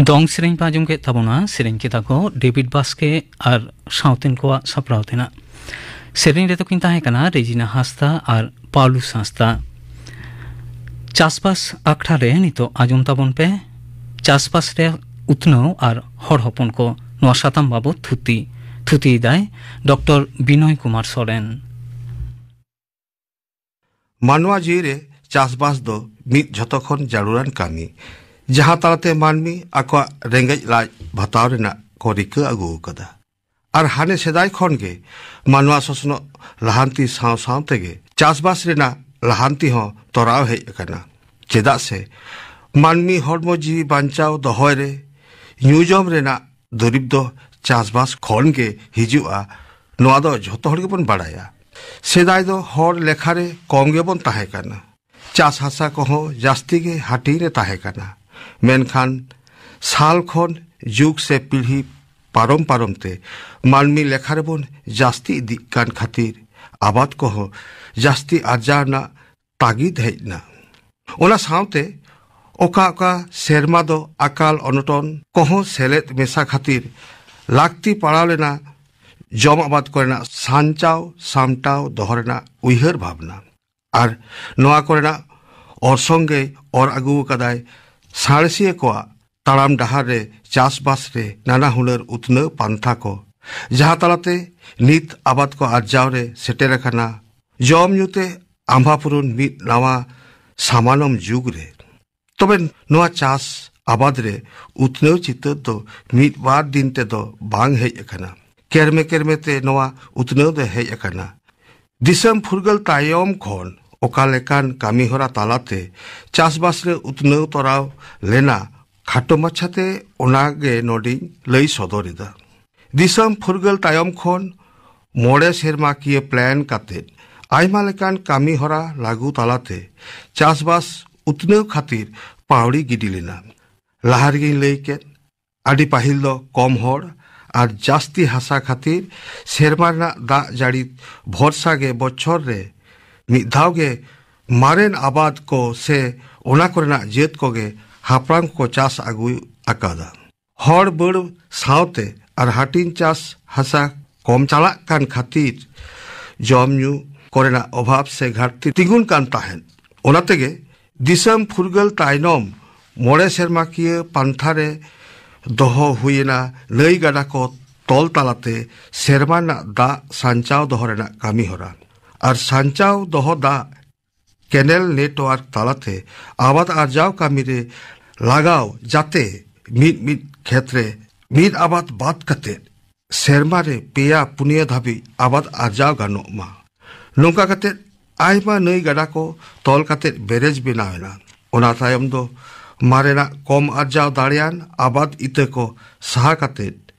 ᱫᱚᱝ ᱥᱮᱨᱮᱧ ᱯᱮ ᱟᱸᱡᱚᱢ ᱠᱮᱫ ᱛᱟᱵᱚᱱᱟ᱾ ᱥᱮᱨᱮᱧ ᱠᱮᱫᱟ ᱠᱚ ᱰᱮᱵᱤᱰ ᱵᱟᱥᱠᱮ ᱟᱨ ᱥᱟᱶᱛᱮᱱ ᱠᱚᱣᱟᱜ ᱥᱟᱯᱲᱟᱣ ᱛᱮᱱᱟᱜ᱾ ᱥᱮᱨᱮᱧ ᱨᱮᱫᱚ ᱠᱤᱱ ᱛᱟᱦᱮᱸ ᱠᱟᱱᱟ ᱨᱮᱡᱤᱱᱟ ᱦᱟᱸᱥᱫᱟ ᱟᱨ ᱯᱟᱣᱞᱩᱥ ᱦᱟᱸᱥᱫᱟ᱾ ᱪᱟᱥᱵᱟᱥ ᱟᱠᱷᱲᱟ ᱨᱮ ᱱᱤᱛᱚᱜ ᱟᱸᱡᱚᱢ ᱛᱟᱵᱚᱱ ᱯᱮ ᱪᱟᱥᱵᱟᱥ ᱨᱮ ᱩᱛᱱᱟᱹᱣ ᱟᱨ ᱦᱚᱲ ᱦᱚᱯᱚᱱ ᱠᱚ, ᱱᱚᱣᱟ ᱥᱟᱛᱟᱢ ᱵᱟᱵᱚᱛ ᱛᱷᱩᱛᱤ᱾ ᱛᱷᱩᱛᱤᱭᱮᱫᱟᱭ ᱰᱚᱠᱴᱚᱨ ᱵᱤᱱᱚᱭ ᱠᱩᱢᱟᱨ ᱥᱚᱨᱮᱱ᱾ ᱢᱟᱱᱣᱟ ᱡᱤᱣᱤ ᱨᱮ ᱪᱟᱥᱵᱟᱥ ᱫᱚ ᱢᱤᱫ ᱡᱷᱚᱛᱚ ᱠᱷᱚᱱ ᱡᱟᱹᱨᱩᱲᱟᱱ ᱠᱟᱹᱢᱤ, ᱡᱟᱦᱟᱸ ᱛᱟᱞᱟᱛᱮ ᱢᱟᱹᱱᱢᱤ ᱟᱠᱚᱣᱟᱜ ᱨᱮᱸᱜᱮᱡ ᱞᱟᱡ ᱵᱷᱟᱛᱟᱣ ᱨᱮᱱᱟᱜ ᱠᱚ ᱨᱤᱠᱟᱹ ᱟᱹᱜᱩ ᱟᱠᱟᱫᱟ᱾ ᱟᱨ ᱦᱟᱱᱮ ᱥᱮᱫᱟᱭ ᱠᱷᱚᱱ ᱜᱮ ᱢᱟᱱᱣᱟ ᱥᱚᱥᱱᱚᱜ ᱞᱟᱦᱟᱱᱛᱤ ᱥᱟᱶ ᱥᱟᱶ ᱛᱮᱜᱮ ᱪᱟᱥᱵᱟᱥ ᱨᱮᱱᱟᱜ ᱞᱟᱦᱟᱱᱛᱤ ᱦᱚᱸ ᱛᱚᱨᱟᱣ ᱦᱮᱡ ᱟᱠᱟᱱᱟ᱾ ᱪᱮᱫᱟᱜ ᱥᱮ ᱢᱟᱹᱱᱢᱤ ᱦᱚᱲᱢᱚ ᱡᱤᱣᱤ ᱵᱟᱧᱪᱟᱣ ᱫᱚᱦᱚᱭ ᱨᱮ ᱧᱩ ᱡᱚᱢ ᱨᱮᱱᱟᱜ ᱫᱩᱨᱤᱵᱽ ᱫᱚ ᱪᱟᱥᱵᱟᱥ ᱠᱷᱚᱱ ᱜᱮ ᱦᱤᱡᱩᱜᱼᱟ, ᱱᱚᱣᱟ ᱫᱚ ᱡᱷᱚᱛᱚ ᱦᱚᱲ ᱜᱮᱵᱚᱱ ᱵᱟᱲᱟᱭᱟ᱾ ᱥᱮᱫᱟᱭ ᱫᱚ ᱦᱚᱲ ᱞᱮᱠᱷᱟ ᱨᱮ ᱠᱚᱢ ᱜᱮᱵᱚᱱ ᱛᱟᱦᱮᱸ ᱠᱟᱱᱟ᱾ ᱪᱟᱥ ᱦᱟᱥᱟ ᱠᱚᱦᱚᱸ ᱡᱟᱹᱥᱛᱤ ᱜᱮ ᱦᱟᱹᱴᱤᱧ ᱨᱮ ᱛᱟᱦᱮᱸ ᱠᱟᱱᱟ᱾ ᱢᱮᱱᱠᱷᱟᱱ ᱥᱟᱞ ᱠᱷᱚᱱ ᱡᱩᱜᱽ ᱥᱮ ᱯᱤᱲᱦᱤ ᱯᱟᱨᱚᱢ ᱯᱟᱨᱚᱢ ᱛᱮ ᱢᱟᱹᱱᱢᱤ ᱞᱮᱠᱷᱟ ᱨᱮᱵᱚᱱ ᱡᱟᱹᱥᱛᱤ ᱤᱫᱤᱜ ᱠᱟᱱ ᱠᱷᱟᱹᱛᱤᱨ ᱟᱵᱟᱫ ᱠᱚᱦᱚᱸ ᱡᱟᱹᱥᱛᱤ ᱟᱨᱡᱟᱣ ᱨᱮᱱᱟᱜ ᱛᱟᱹᱜᱤᱫ ᱦᱮᱡ ᱮᱱᱟ᱾ ᱚᱱᱟ ᱥᱟᱶᱛᱮ ᱚᱠᱟ ᱚᱠᱟ ᱥᱮᱨᱢᱟ ᱫᱚ ᱟᱠᱟᱞ ᱚᱱᱚᱴᱚᱱ ᱠᱚᱦᱚᱸ ᱥᱮᱞᱮᱫ ᱢᱮᱥᱟ ᱠᱷᱟᱹᱛᱤᱨ ᱞᱟᱹᱠᱛᱤ ᱯᱟᱲᱟᱣ ᱞᱮᱱᱟ ᱡᱚᱢ ᱟᱵᱟᱫ ᱠᱚᱨᱮᱱᱟᱜ ᱥᱟᱧᱪᱟᱣ ᱥᱟᱢᱴᱟᱣ ᱫᱚᱦᱚ ᱨᱮᱱᱟᱜ ᱩᱭᱦᱟᱹᱨ ᱵᱷᱟᱵᱽᱱᱟ᱾ ᱟᱨ ᱱᱚᱣᱟ ᱠᱚᱨᱮᱱᱟᱜ ᱚᱨᱥᱚᱝ ᱜᱮᱭ ᱚᱨ ᱟᱹᱜᱩ ᱟᱠᱟᱫᱟᱭ ᱥᱟᱬᱮᱥᱤᱭᱟᱹ ᱠᱚᱣᱟᱜ ᱛᱟᱲᱟᱢ ᱰᱟᱦᱟᱨ ᱨᱮ ᱪᱟᱥᱵᱟᱥ ᱨᱮ ᱱᱟᱱᱟ ᱦᱩᱱᱟᱹᱨ ᱩᱛᱱᱟᱹᱣ ᱯᱟᱱᱛᱷᱟ ᱠᱚ, ᱡᱟᱦᱟᱸ ᱛᱟᱞᱟᱛᱮ ᱱᱤᱛ ᱟᱵᱟᱫ ᱠᱚ ᱟᱨᱡᱟᱣ ᱨᱮ ᱥᱮᱴᱮᱨ ᱟᱠᱟᱱᱟ ᱡᱚᱢ ᱧᱩ ᱛᱮ ᱟᱢᱵᱷᱟᱯᱩᱨᱩᱱ ᱢᱤᱫ ᱱᱟᱣᱟ ᱥᱟᱢᱟᱱᱚᱢ ᱡᱩᱜᱽ ᱨᱮ᱾ ᱛᱚᱵᱮ ᱱᱚᱣᱟ ᱪᱟᱥ ᱟᱵᱟᱫ ᱨᱮ ᱩᱛᱱᱟᱹᱣ ᱪᱤᱛᱟᱹᱨ ᱫᱚ ᱢᱤᱫ ᱵᱟᱨ ᱫᱤᱱ ᱛᱮᱫᱚ ᱵᱟᱝ ᱦᱮᱡ ᱟᱠᱟᱱᱟ᱾ ᱠᱮᱨᱢᱮ ᱠᱮᱨᱢᱮ ᱛᱮ ᱱᱚᱣᱟ ᱩᱛᱱᱟᱹᱣ ᱫᱚ ᱦᱮᱡ ᱟᱠᱟᱱᱟ᱾ ᱫᱤᱥᱚᱢ ᱯᱷᱩᱨᱜᱟᱹᱞ ᱛᱟᱭᱚᱢ ᱠᱷᱚᱱ ᱚᱠᱟ ᱞᱮᱠᱟᱱ ᱠᱟᱹᱢᱤᱦᱚᱨᱟ ᱛᱟᱞᱟᱛᱮ ᱪᱟᱥᱵᱟᱥ ᱨᱮ ᱩᱛᱱᱟᱹᱣ ᱛᱚᱨᱟᱣ ᱞᱮᱱᱟ, ᱠᱷᱟᱴᱚ ᱢᱟᱪᱷᱟᱛᱮ ᱚᱱᱟᱜᱮ ᱱᱚᱰᱮᱧ ᱞᱟᱹᱭ ᱥᱚᱫᱚᱨ ᱮᱫᱟ᱾ ᱫᱤᱥᱚᱢ ᱯᱷᱩᱨᱜᱟᱹᱞ ᱛᱟᱭᱚᱢ ᱠᱷᱚᱱ ᱢᱚᱬᱮ ᱥᱮᱨᱢᱟᱠᱤᱭᱟᱹ ᱯᱞᱟᱱ ᱠᱟᱛᱮ ᱟᱭᱢᱟ ᱞᱮᱠᱟᱱ ᱠᱟᱹᱢᱤᱦᱚᱨᱟ ᱞᱟᱹᱜᱩ ᱛᱟᱞᱟᱛᱮ ᱪᱟᱥᱵᱟᱥ ᱩᱛᱱᱟᱹᱣ ᱠᱷᱟᱹᱛᱤᱨ ᱯᱟᱹᱣᱲᱤ ᱜᱤᱰᱤ ᱞᱮᱱᱟ᱾ ᱞᱟᱦᱟ ᱨᱮᱜᱮᱧ ᱞᱟᱹᱭ ᱠᱮᱫ, ᱟᱹᱰᱤ ᱯᱟᱹᱦᱤᱞ ᱫᱚ ᱠᱚᱢ ᱦᱚᱲ ᱟᱨ ᱡᱟᱹᱥᱛᱤ ᱦᱟᱥᱟ ᱠᱷᱟᱹᱛᱤᱨ ᱥᱮᱨᱢᱟ ᱨᱮᱱᱟᱜ ᱫᱟᱜ ᱡᱟᱹᱲᱤ ᱵᱷᱚᱨᱥᱟ ᱜᱮ ᱵᱚᱪᱷᱚᱨ ᱨᱮ ᱢᱤᱫ ᱫᱷᱟᱣ ᱜᱮ ᱢᱟᱨᱮᱱ ᱟᱵᱟᱫ ᱠᱚ ᱥᱮ ᱚᱱᱟ ᱠᱚᱨᱮᱱᱟᱜ ᱡᱟᱹᱛ ᱠᱚᱜᱮ ᱦᱟᱯᱲᱟᱢ ᱠᱚᱠᱚ ᱪᱟᱥ ᱟᱹᱜᱩ ᱟᱠᱟᱫᱟ᱾ ᱦᱚᱲ ᱵᱟᱹᱲ ᱥᱟᱶᱛᱮ ᱟᱨ ᱦᱟᱹᱴᱤᱧ ᱪᱟᱥ ᱦᱟᱥᱟ ᱠᱚᱢ ᱪᱟᱞᱟᱜ ᱠᱟᱱ ᱠᱷᱟᱹᱛᱤᱨ ᱡᱚᱢ ᱧᱩ ᱠᱚᱨᱮᱱᱟᱜ ᱚᱵᱷᱟᱵᱽ ᱥᱮ ᱜᱷᱟᱴᱛᱤ ᱛᱤᱸᱜᱩᱱ ᱠᱟᱱ ᱛᱟᱦᱮᱸᱫ᱾ ᱚᱱᱟ ᱛᱮᱜᱮ ᱫᱤᱥᱚᱢ ᱯᱷᱩᱨᱜᱟᱹᱞ ᱛᱟᱭᱱᱚᱢ ᱢᱚᱬᱮ ᱥᱮᱨᱢᱟᱠᱤᱭᱟᱹ ᱯᱟᱱᱛᱷᱟ ᱨᱮ ᱫᱚᱦᱚ ᱦᱩᱭᱮᱱᱟ ᱱᱟᱹᱭ ᱜᱟᱰᱟ ᱠᱚ ᱛᱚᱞ ᱛᱟᱞᱟᱛᱮ ᱥᱮᱨᱢᱟ ᱨᱮᱱᱟᱜ ᱫᱟᱜ ᱥᱟᱧᱪᱟᱣ ᱫᱚᱦᱚ ᱨᱮᱱᱟᱜ ᱠᱟᱹᱢᱤ ᱦᱚᱨᱟ᱾ ᱟᱨ ᱥᱟᱧᱪᱟᱣ ᱫᱚᱦᱚ ᱫᱟᱜ ᱠᱮᱱᱮᱞ ᱱᱮᱴᱣᱟᱨᱠ ᱛᱟᱞᱟᱛᱮ ᱟᱵᱟᱫ ᱟᱨᱡᱟᱣ ᱠᱟᱹᱢᱤ ᱨᱮ ᱞᱟᱜᱟᱣ, ᱡᱟᱛᱮ ᱢᱤᱫ ᱢᱤᱫ ᱠᱷᱮᱛ ᱨᱮ ᱢᱤᱫ ᱟᱵᱟᱫ ᱵᱟᱫ ᱠᱟᱛᱮ ᱥᱮᱨᱢᱟ ᱨᱮ ᱯᱮᱭᱟ ᱯᱩᱱᱭᱟᱹ ᱫᱷᱟᱹᱵᱤᱡ ᱟᱵᱟᱫ ᱟᱨᱡᱟᱣ ᱜᱟᱱᱚᱜ ᱢᱟ᱾ ᱱᱚᱝᱠᱟ ᱠᱟᱛᱮ ᱟᱭᱢᱟ ᱱᱟᱹᱭ ᱜᱟᱰᱟ ᱠᱚ ᱛᱚᱞ ᱠᱟᱛᱮ ᱵᱮᱨᱮᱡᱽ ᱵᱮᱱᱟᱣ ᱮᱱᱟ᱾ ᱚᱱᱟ ᱛᱟᱭᱚᱢ ᱫᱚ ᱢᱟᱨᱮᱱᱟᱜ ᱠᱚᱢ ᱟᱨᱡᱟᱣ ᱫᱟᱲᱮᱭᱟᱱ ᱟᱵᱟᱫ ᱤᱛᱟᱹ ᱠᱚ ᱥᱟᱦᱟ ᱠᱟᱛᱮ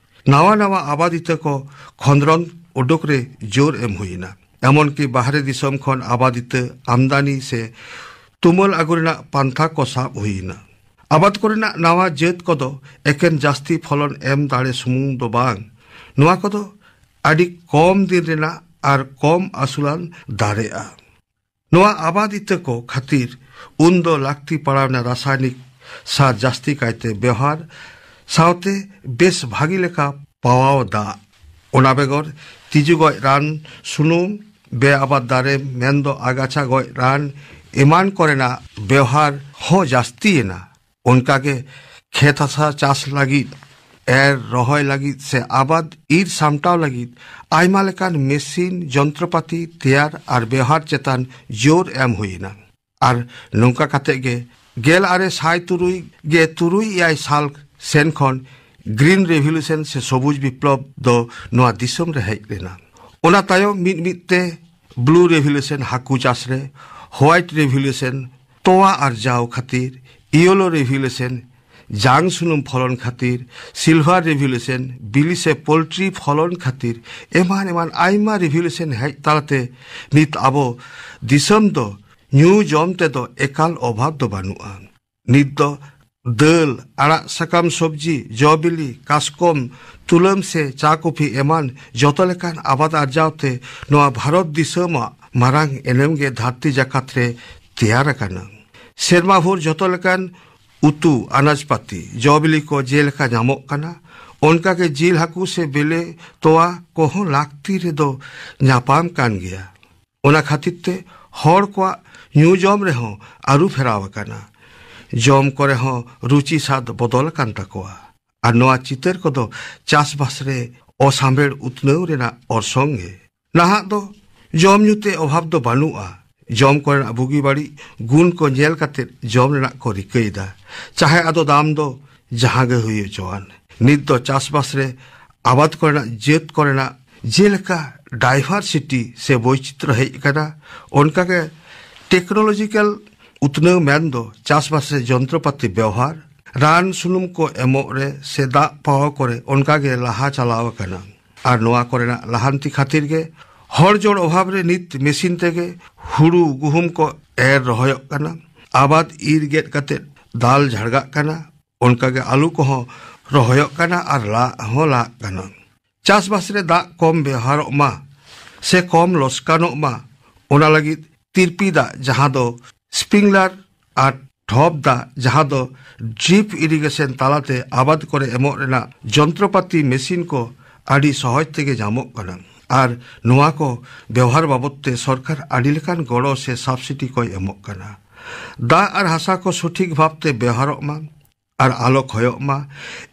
ᱱᱟᱣᱟ ᱱᱟᱣᱟ ᱟᱵᱟᱫ ᱤᱛᱟᱹ ᱠᱚ ᱠᱷᱚᱸᱫᱽᱨᱚᱸᱫᱽ ᱩᱰᱩᱠ ᱨᱮ ᱡᱳᱨ ᱮᱢ ᱦᱩᱭ ᱮᱱᱟ᱾ ᱮᱢᱚᱱ ᱠᱤ ᱵᱟᱦᱨᱮ ᱫᱤᱥᱚᱢ ᱠᱷᱚᱱ ᱟᱵᱟᱫ ᱤᱛᱟᱹ ᱟᱢᱫᱟᱱᱤ ᱥᱮ ᱛᱩᱢᱟᱹᱞ ᱟᱹᱜᱩ ᱨᱮᱱᱟᱜ ᱯᱟᱱᱛᱷᱟ ᱠᱚ ᱥᱟᱵ ᱦᱩᱭ ᱮᱱᱟ᱾ ᱟᱵᱟᱫ ᱠᱚᱨᱮᱱᱟᱜ ᱱᱟᱣᱟ ᱡᱟᱹᱛ ᱠᱚᱫᱚ ᱮᱠᱮᱱ ᱡᱟᱹᱥᱛᱤ ᱯᱷᱚᱞᱚᱱ ᱮᱢ ᱫᱟᱲᱮ ᱥᱩᱢᱩᱝ ᱫᱚ ᱵᱟᱝ, ᱱᱚᱣᱟ ᱠᱚᱫᱚ ᱟᱹᱰᱤ ᱠᱚᱢ ᱫᱤᱱ ᱨᱮᱱᱟᱜ ᱟᱨ ᱠᱚᱢ ᱟᱹᱥᱩᱞᱟᱱ ᱫᱟᱨᱮᱜᱼᱟ᱾ ᱱᱚᱣᱟ ᱟᱵᱟᱫ ᱤᱛᱟᱹ ᱠᱚ ᱠᱷᱟᱹᱛᱤᱨ ᱩᱱ ᱫᱚ ᱞᱟᱹᱠᱛᱤ ᱯᱟᱲᱟᱣ ᱮᱱᱟ ᱨᱟᱥᱟᱭᱱᱤᱠ ᱥᱟᱨ ᱡᱟᱹᱥᱛᱤ ᱠᱟᱭᱛᱮ ᱵᱮᱣᱦᱟᱨ ᱥᱟᱶᱛᱮ ᱵᱮᱥ ᱵᱷᱟᱹᱜᱤ ᱞᱮᱠᱟ ᱯᱟᱣᱟᱣ ᱫᱟᱜ᱾ ᱚᱱᱟ ᱵᱮᱜᱚᱨ ᱛᱤᱡᱩ ᱜᱚᱡ ᱨᱟᱱ, ᱥᱩᱱᱩᱢ, ᱵᱮ ᱟᱵᱟᱫ ᱫᱟᱨᱮ ᱢᱮᱱᱫᱚ ᱟᱜᱟᱪᱷᱟ ᱜᱚᱡ ᱨᱟᱱ ᱮᱢᱟᱱ ᱠᱚᱨᱮᱱᱟᱜ ᱵᱮᱣᱦᱟᱨ ᱦᱚᱸ ᱡᱟᱹᱥᱛᱤᱭᱮᱱᱟ᱾ ᱚᱱᱠᱟᱜᱮ ᱠᱷᱮᱛ ᱦᱟᱥᱟ ᱪᱟᱥ ᱞᱟᱹᱜᱤᱫ, ᱮᱨ ᱨᱚᱦᱚᱭ ᱞᱟᱹᱜᱤᱫ ᱥᱮ ᱟᱵᱟᱫ ᱤᱨ ᱥᱟᱢᱴᱟᱣ ᱞᱟᱹᱜᱤᱫ ᱟᱭᱢᱟ ᱞᱮᱠᱟᱱ ᱢᱮᱥᱤᱱ, ᱡᱚᱱᱛᱨᱚᱯᱟᱛᱤ ᱛᱮᱭᱟᱨ ᱟᱨ ᱵᱮᱣᱦᱟᱨ ᱪᱮᱛᱟᱱ ᱡᱳᱨ ᱮᱢ ᱦᱩᱭ ᱮᱱᱟ᱾ ᱟᱨ ᱱᱚᱝᱠᱟ ᱠᱟᱛᱮ ᱜᱮ ᱜᱮᱞ ᱟᱨᱮ ᱥᱟᱭ ᱛᱩᱨᱩᱭ ᱜᱮ ᱛᱩᱨᱩᱭ ᱮᱭᱟᱭ ᱥᱟᱞ ᱥᱮᱱ ᱠᱷᱚᱱ ᱜᱨᱤᱱ ᱨᱮᱵᱷᱚᱞᱩᱥᱚᱱ ᱥᱮ ᱥᱚᱵᱩᱡ ᱵᱤᱯᱞᱚᱵ ᱫᱚ ᱱᱚᱣᱟ ᱫᱤᱥᱚᱢ ᱨᱮ ᱦᱮᱡ ᱞᱮᱱᱟ᱾ ᱚᱱᱟ ᱛᱟᱭᱚᱢ ᱢᱤᱫ ᱢᱤᱫ ᱛᱮ ᱵᱞᱩ ᱨᱮᱵᱷᱚᱞᱩᱥᱚᱱ ᱦᱟᱹᱠᱩ ᱪᱟᱥ ᱨᱮ, ᱦᱳᱣᱟᱭᱤᱴ ᱨᱮᱵᱷᱚᱞᱩᱥᱚᱱ ᱛᱚᱣᱟ ᱟᱨᱡᱟᱣ ᱠᱷᱟᱹᱛᱤᱨ, ᱤᱭᱮᱞᱳ ᱨᱮᱵᱷᱚᱞᱩᱥᱚᱱ ᱡᱟᱝ ᱥᱩᱱᱩᱢ ᱯᱷᱚᱞᱚᱱ ᱠᱷᱟᱹᱛᱤᱨ, ᱥᱤᱞᱵᱷᱟᱨ ᱨᱮᱵᱷᱚᱞᱩᱥᱚᱱ ᱵᱤᱞᱤ ᱥᱮ ᱯᱳᱞᱴᱨᱤ ᱯᱷᱚᱞᱚᱱ ᱠᱷᱟᱹᱛᱤᱨ, ᱮᱢᱟᱱ ᱮᱢᱟᱱ ᱟᱭᱢᱟ ᱨᱮᱵᱷᱚᱞᱩᱥᱚᱱ ᱦᱮᱡ ᱛᱟᱞᱟᱛᱮ ᱱᱤᱛ ᱟᱵᱚ ᱫᱤᱥᱚᱢ ᱫᱚ ᱧᱩ ᱡᱚᱢ ᱛᱮᱫᱚ ᱮᱠᱟᱞ ᱚᱵᱷᱟᱵᱽ ᱫᱚ ᱵᱟᱹᱱᱩᱜᱼᱟ᱾ ᱱᱤᱛ ᱫᱚ ᱫᱟᱹᱞ, ᱟᱲᱟᱜ ᱥᱟᱠᱟᱢ, ᱥᱚᱵᱽᱡᱤ, ᱡᱚ ᱵᱤᱞᱤ, ᱠᱟᱥᱠᱚᱢ, ᱛᱩᱞᱟᱹᱢ ᱥᱮ ᱪᱟ ᱠᱚᱯᱷᱤ ᱮᱢᱟᱱ ᱡᱚᱛᱚ ᱞᱮᱠᱟᱱ ᱟᱵᱟᱫ ᱟᱨᱡᱟᱣ ᱛᱮ ᱱᱚᱣᱟ ᱵᱷᱟᱨᱚᱛ ᱫᱤᱥᱚᱢᱟᱜ ᱢᱟᱨᱟᱝ ᱮᱱᱮᱢ ᱜᱮ ᱫᱷᱟᱹᱨᱛᱤ ᱡᱟᱠᱟᱛ ᱨᱮ ᱛᱮᱭᱟᱨ ᱟᱠᱟᱱᱟ᱾ ᱥᱮᱨᱢᱟ ᱵᱷᱳᱨ ᱡᱚᱛᱚ ᱞᱮᱠᱟᱱ ᱩᱛᱩ, ᱟᱱᱟᱡᱽ ᱯᱟᱹᱛᱤ, ᱡᱚ ᱵᱤᱞᱤ ᱠᱚ ᱡᱮᱞᱮᱠᱟ ᱧᱟᱢᱚᱜ ᱠᱟᱱᱟ, ᱚᱱᱠᱟᱜᱮ ᱡᱤᱞ, ᱦᱟᱹᱠᱩ ᱥᱮ ᱵᱮᱞᱮ, ᱛᱚᱣᱟ ᱠᱚᱦᱚᱸ ᱞᱟᱹᱠᱛᱤ ᱨᱮᱫᱚ ᱧᱟᱯᱟᱢ ᱠᱟᱱ ᱜᱮᱭᱟ᱾ ᱚᱱᱟ ᱠᱷᱟᱹᱛᱤᱨ ᱛᱮ ᱦᱚᱲ ᱠᱚᱣᱟᱜ ᱧᱩ ᱡᱚᱢ ᱨᱮᱦᱚᱸ ᱟᱹᱨᱩ ᱯᱷᱮᱨᱟᱣ ᱟᱠᱟᱱᱟ᱾ ᱡᱚᱢ ᱠᱚᱨᱮ ᱦᱚᱸ ᱨᱩᱪᱤ ᱥᱟᱫ ᱵᱚᱫᱚᱞ ᱟᱠᱟᱱ ᱛᱟᱠᱚᱣᱟ᱾ ᱟᱨ ᱱᱚᱣᱟ ᱪᱤᱛᱟᱹᱨ ᱠᱚᱫᱚ ᱪᱟᱥᱵᱟᱥ ᱨᱮ ᱚᱥᱟᱢᱵᱷᱮᱲ ᱩᱛᱱᱟᱹᱣ ᱨᱮᱱᱟᱜ ᱚᱨᱥᱚᱝ ᱜᱮ᱾ ᱱᱟᱦᱟᱜ ᱫᱚ ᱡᱚᱢ ᱧᱩ ᱛᱮ ᱚᱵᱷᱟᱵᱽ ᱫᱚ ᱵᱟᱹᱱᱩᱜᱼᱟ᱾ ᱡᱚᱢ ᱠᱚᱨᱮᱱᱟᱜ ᱵᱩᱜᱤ ᱵᱟᱹᱲᱤᱡ ᱜᱩᱱ ᱠᱚ ᱧᱮᱞ ᱠᱟᱛᱮ ᱡᱚᱢ ᱨᱮᱱᱟᱜ ᱠᱚ ᱨᱤᱠᱟᱹᱭᱮᱫᱟ, ᱪᱟᱦᱮ ᱟᱫᱚ ᱫᱟᱢ ᱫᱚ ᱡᱟᱦᱟᱸ ᱜᱮ ᱦᱩᱭ ᱦᱚᱪᱚᱣᱟᱱ᱾ ᱱᱤᱛ ᱫᱚ ᱪᱟᱥᱵᱟᱥ ᱨᱮ ᱟᱵᱟᱫ ᱠᱚᱨᱮᱱᱟᱜ ᱡᱟᱹᱛ ᱠᱚᱨᱮᱱᱟᱜ ᱡᱮᱞᱮᱠᱟ ᱰᱟᱭᱵᱷᱟᱨᱥᱤᱴᱤ ᱥᱮ ᱵᱳᱭᱪᱤᱛᱨᱚ ᱦᱮᱡ ᱟᱠᱟᱱᱟ, ᱚᱱᱠᱟᱜᱮ ᱴᱮᱠᱱᱳᱞᱚᱡᱤᱠᱟᱞ ᱩᱛᱱᱟᱹᱣ ᱢᱮᱱᱫᱚ ᱪᱟᱥᱵᱟᱥ ᱨᱮ ᱡᱚᱱᱛᱨᱚᱯᱟᱛᱤ ᱵᱮᱣᱦᱟᱨ, ᱨᱟᱱ ᱥᱩᱱᱩᱢ ᱠᱚ ᱮᱢᱚᱜ ᱨᱮ ᱥᱮ ᱫᱟᱜ ᱯᱟᱣᱟᱣ ᱠᱚᱨᱮ ᱚᱱᱠᱟᱜᱮ ᱞᱟᱦᱟ ᱪᱟᱞᱟᱣ ᱟᱠᱟᱱᱟ᱾ ᱟᱨ ᱱᱚᱣᱟ ᱠᱚᱨᱮᱱᱟᱜ ᱞᱟᱦᱟᱱᱛᱤ ᱠᱷᱟᱹᱛᱤᱨ ᱜᱮ ᱦᱚᱲ ᱡᱚᱲ ᱚᱵᱷᱟᱵᱽ ᱨᱮ ᱱᱤᱛ ᱢᱮᱥᱤᱱ ᱛᱮᱜᱮ ᱦᱩᱲᱩ, ᱜᱩᱦᱩᱢ ᱠᱚ ᱮᱨ ᱨᱚᱦᱚᱭᱚᱜ ᱠᱟᱱᱟ᱾ ᱟᱵᱟᱫ ᱤᱨ ᱜᱮᱫ ᱠᱟᱛᱮ ᱫᱟᱞ ᱡᱷᱟᱲᱜᱟᱜ ᱠᱟᱱᱟ᱾ ᱚᱱᱠᱟᱜᱮ ᱟᱹᱞᱩ ᱠᱚᱦᱚᱸ ᱨᱚᱦᱚᱭᱚᱜ ᱠᱟᱱᱟ ᱟᱨ ᱞᱟᱜ ᱦᱚᱸ ᱞᱟᱜ ᱠᱟᱱᱟ᱾ ᱪᱟᱥᱵᱟᱥ ᱨᱮ ᱫᱟᱜ ᱠᱚᱢ ᱵᱮᱣᱦᱟᱨᱚᱜ ᱢᱟ ᱥᱮ ᱠᱚᱢ ᱞᱚᱥᱠᱟᱱᱚᱜ ᱢᱟ, ᱚᱱᱟ ᱞᱟᱹᱜᱤᱫ ᱛᱤᱨᱯᱤ ᱫᱟᱜ, ᱡᱟᱦᱟᱸ ᱫᱚ ᱥᱯᱨᱤᱝᱞᱟᱨ, ᱟᱨ ᱰᱷᱚᱯ ᱫᱟᱜ, ᱡᱟᱦᱟᱸ ᱫᱚ ᱰᱨᱤᱯ ᱤᱨᱤᱜᱮᱥᱚᱱ ᱛᱟᱞᱟᱛᱮ ᱟᱵᱟᱫ ᱠᱚᱨᱮ ᱮᱢᱚᱜ ᱨᱮᱱᱟᱜ ᱡᱚᱱᱛᱨᱚᱯᱟᱛᱤ ᱢᱮᱥᱤᱱ ᱠᱚ ᱟᱹᱰᱤ ᱥᱚᱦᱚᱡ ᱛᱮᱜᱮ ᱧᱟᱢᱚᱜ ᱠᱟᱱᱟ᱾ ᱟᱨ ᱱᱚᱣᱟ ᱠᱚ ᱵᱮᱣᱦᱟᱨ ᱵᱟᱵᱚᱫ ᱛᱮ ᱥᱚᱨᱠᱟᱨ ᱟᱹᱰᱤ ᱞᱮᱠᱟᱱ ᱜᱚᱲᱚ ᱥᱮ ᱥᱟᱵᱥᱤᱰᱤ ᱠᱚᱭ ᱮᱢᱚᱜ ᱠᱟᱱᱟ᱾ ᱫᱟᱜ ᱟᱨ ᱦᱟᱥᱟ ᱠᱚ ᱥᱚᱴᱷᱤᱠ ᱵᱷᱟᱵᱛᱮ ᱵᱮᱣᱦᱟᱨᱚᱜ ᱢᱟ ᱟᱨ ᱟᱞᱚ ᱠᱷᱚᱭᱚᱜ ᱢᱟ,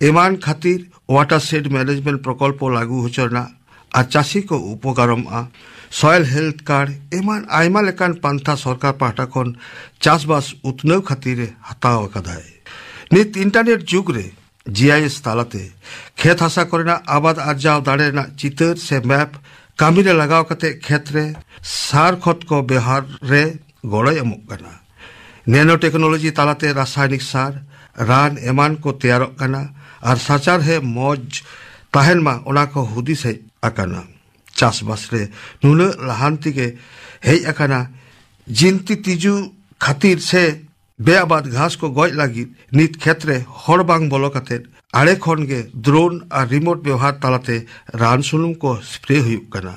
ᱮᱢᱟᱱ ᱠᱷᱟᱹᱛᱤᱨ ᱣᱟᱴᱟᱨ ᱥᱮᱰ ᱢᱮᱱᱮᱡᱢᱮᱱᱴ ᱯᱨᱚᱠᱚᱞᱯᱚ ᱞᱟᱹᱜᱩ ᱦᱚᱪᱚ ᱨᱮᱱᱟᱜ ᱟᱨ ᱪᱟᱹᱥᱤ ᱠᱚ ᱩᱯᱚᱠᱟᱨᱚᱢᱚᱜᱼᱟ᱾ ᱥᱚᱭᱮᱞ ᱦᱮᱞᱛᱷ ᱠᱟᱨᱰ ᱮᱢᱟᱱ ᱟᱭᱢᱟ ᱞᱮᱠᱟᱱ ᱯᱟᱱᱛᱷᱟ ᱥᱚᱨᱠᱟᱨ ᱯᱟᱦᱴᱟ ᱠᱷᱚᱱ ᱪᱟᱥᱵᱟᱥ ᱩᱛᱱᱟᱹᱣ ᱠᱷᱟᱹᱛᱤᱨ ᱮ ᱦᱟᱛᱟᱣ ᱟᱠᱟᱫᱟᱭ᱾ ᱱᱤᱛ ᱤᱱᱴᱟᱨᱱᱮᱴ ᱡᱩᱜᱽ ᱨᱮ ᱡᱤᱟᱭᱮᱥ ᱛᱟᱞᱟᱛᱮ ᱠᱷᱮᱛ ᱦᱟᱥᱟ ᱠᱚᱨᱮᱱᱟᱜ ᱟᱵᱟᱫ ᱟᱨᱡᱟᱣ ᱫᱟᱲᱮ ᱨᱮᱱᱟᱜ ᱪᱤᱛᱟᱹᱨ ᱥᱮ ᱢᱮᱯ ᱠᱟᱹᱢᱤ ᱨᱮ ᱞᱟᱜᱟᱣ ᱠᱟᱛᱮ ᱠᱷᱮᱛ ᱨᱮ ᱥᱟᱨ ᱠᱷᱚᱛ ᱠᱚ ᱵᱮᱣᱦᱟᱨ ᱨᱮ ᱜᱚᱲᱚᱭ ᱮᱢᱚᱜ ᱠᱟᱱᱟ᱾ ᱱᱮᱱᱳ ᱴᱮᱠᱱᱳᱞᱚᱡᱤ ᱛᱟᱞᱟᱛᱮ ᱨᱟᱥᱟᱭᱱᱤᱠ ᱥᱟᱨ, ᱨᱟᱱ ᱮᱢᱟᱱ ᱠᱚ ᱛᱮᱭᱟᱨᱚᱜ ᱠᱟᱱᱟ ᱟᱨ ᱥᱟᱪᱟᱨᱦᱮ ᱢᱚᱡᱽ ᱛᱟᱦᱮᱱ ᱢᱟ, ᱚᱱᱟ ᱠᱚ ᱦᱩᱫᱤᱥ ᱦᱮᱡ ᱟᱠᱟᱱᱟ᱾ ᱪᱟᱥᱵᱟᱥ ᱨᱮ ᱱᱩᱱᱟᱹᱜ ᱞᱟᱦᱟᱱᱛᱤ ᱜᱮ ᱦᱮᱡ ᱟᱠᱟᱱᱟ᱾ ᱡᱤᱱᱛᱤ ᱛᱤᱡᱩ ᱠᱷᱟᱹᱛᱤᱨ ᱥᱮ ᱵᱮᱼᱟᱵᱟᱫ ᱜᱷᱟᱥ ᱠᱚ ᱜᱚᱡ ᱞᱟᱹᱜᱤᱫ ᱱᱤᱛ ᱠᱷᱮᱛ ᱨᱮ ᱦᱚᱲ ᱵᱟᱝ ᱵᱚᱞᱚ ᱠᱟᱛᱮ ᱟᱲᱮ ᱠᱷᱚᱱ ᱜᱮ ᱰᱨᱳᱱ ᱟᱨ ᱨᱤᱢᱳᱴ ᱵᱮᱣᱦᱟᱨ ᱛᱟᱞᱟᱛᱮ ᱨᱟᱱ ᱥᱩᱱᱩᱢ ᱠᱚ ᱥᱯᱨᱮ ᱦᱩᱭᱩᱜ ᱠᱟᱱᱟ᱾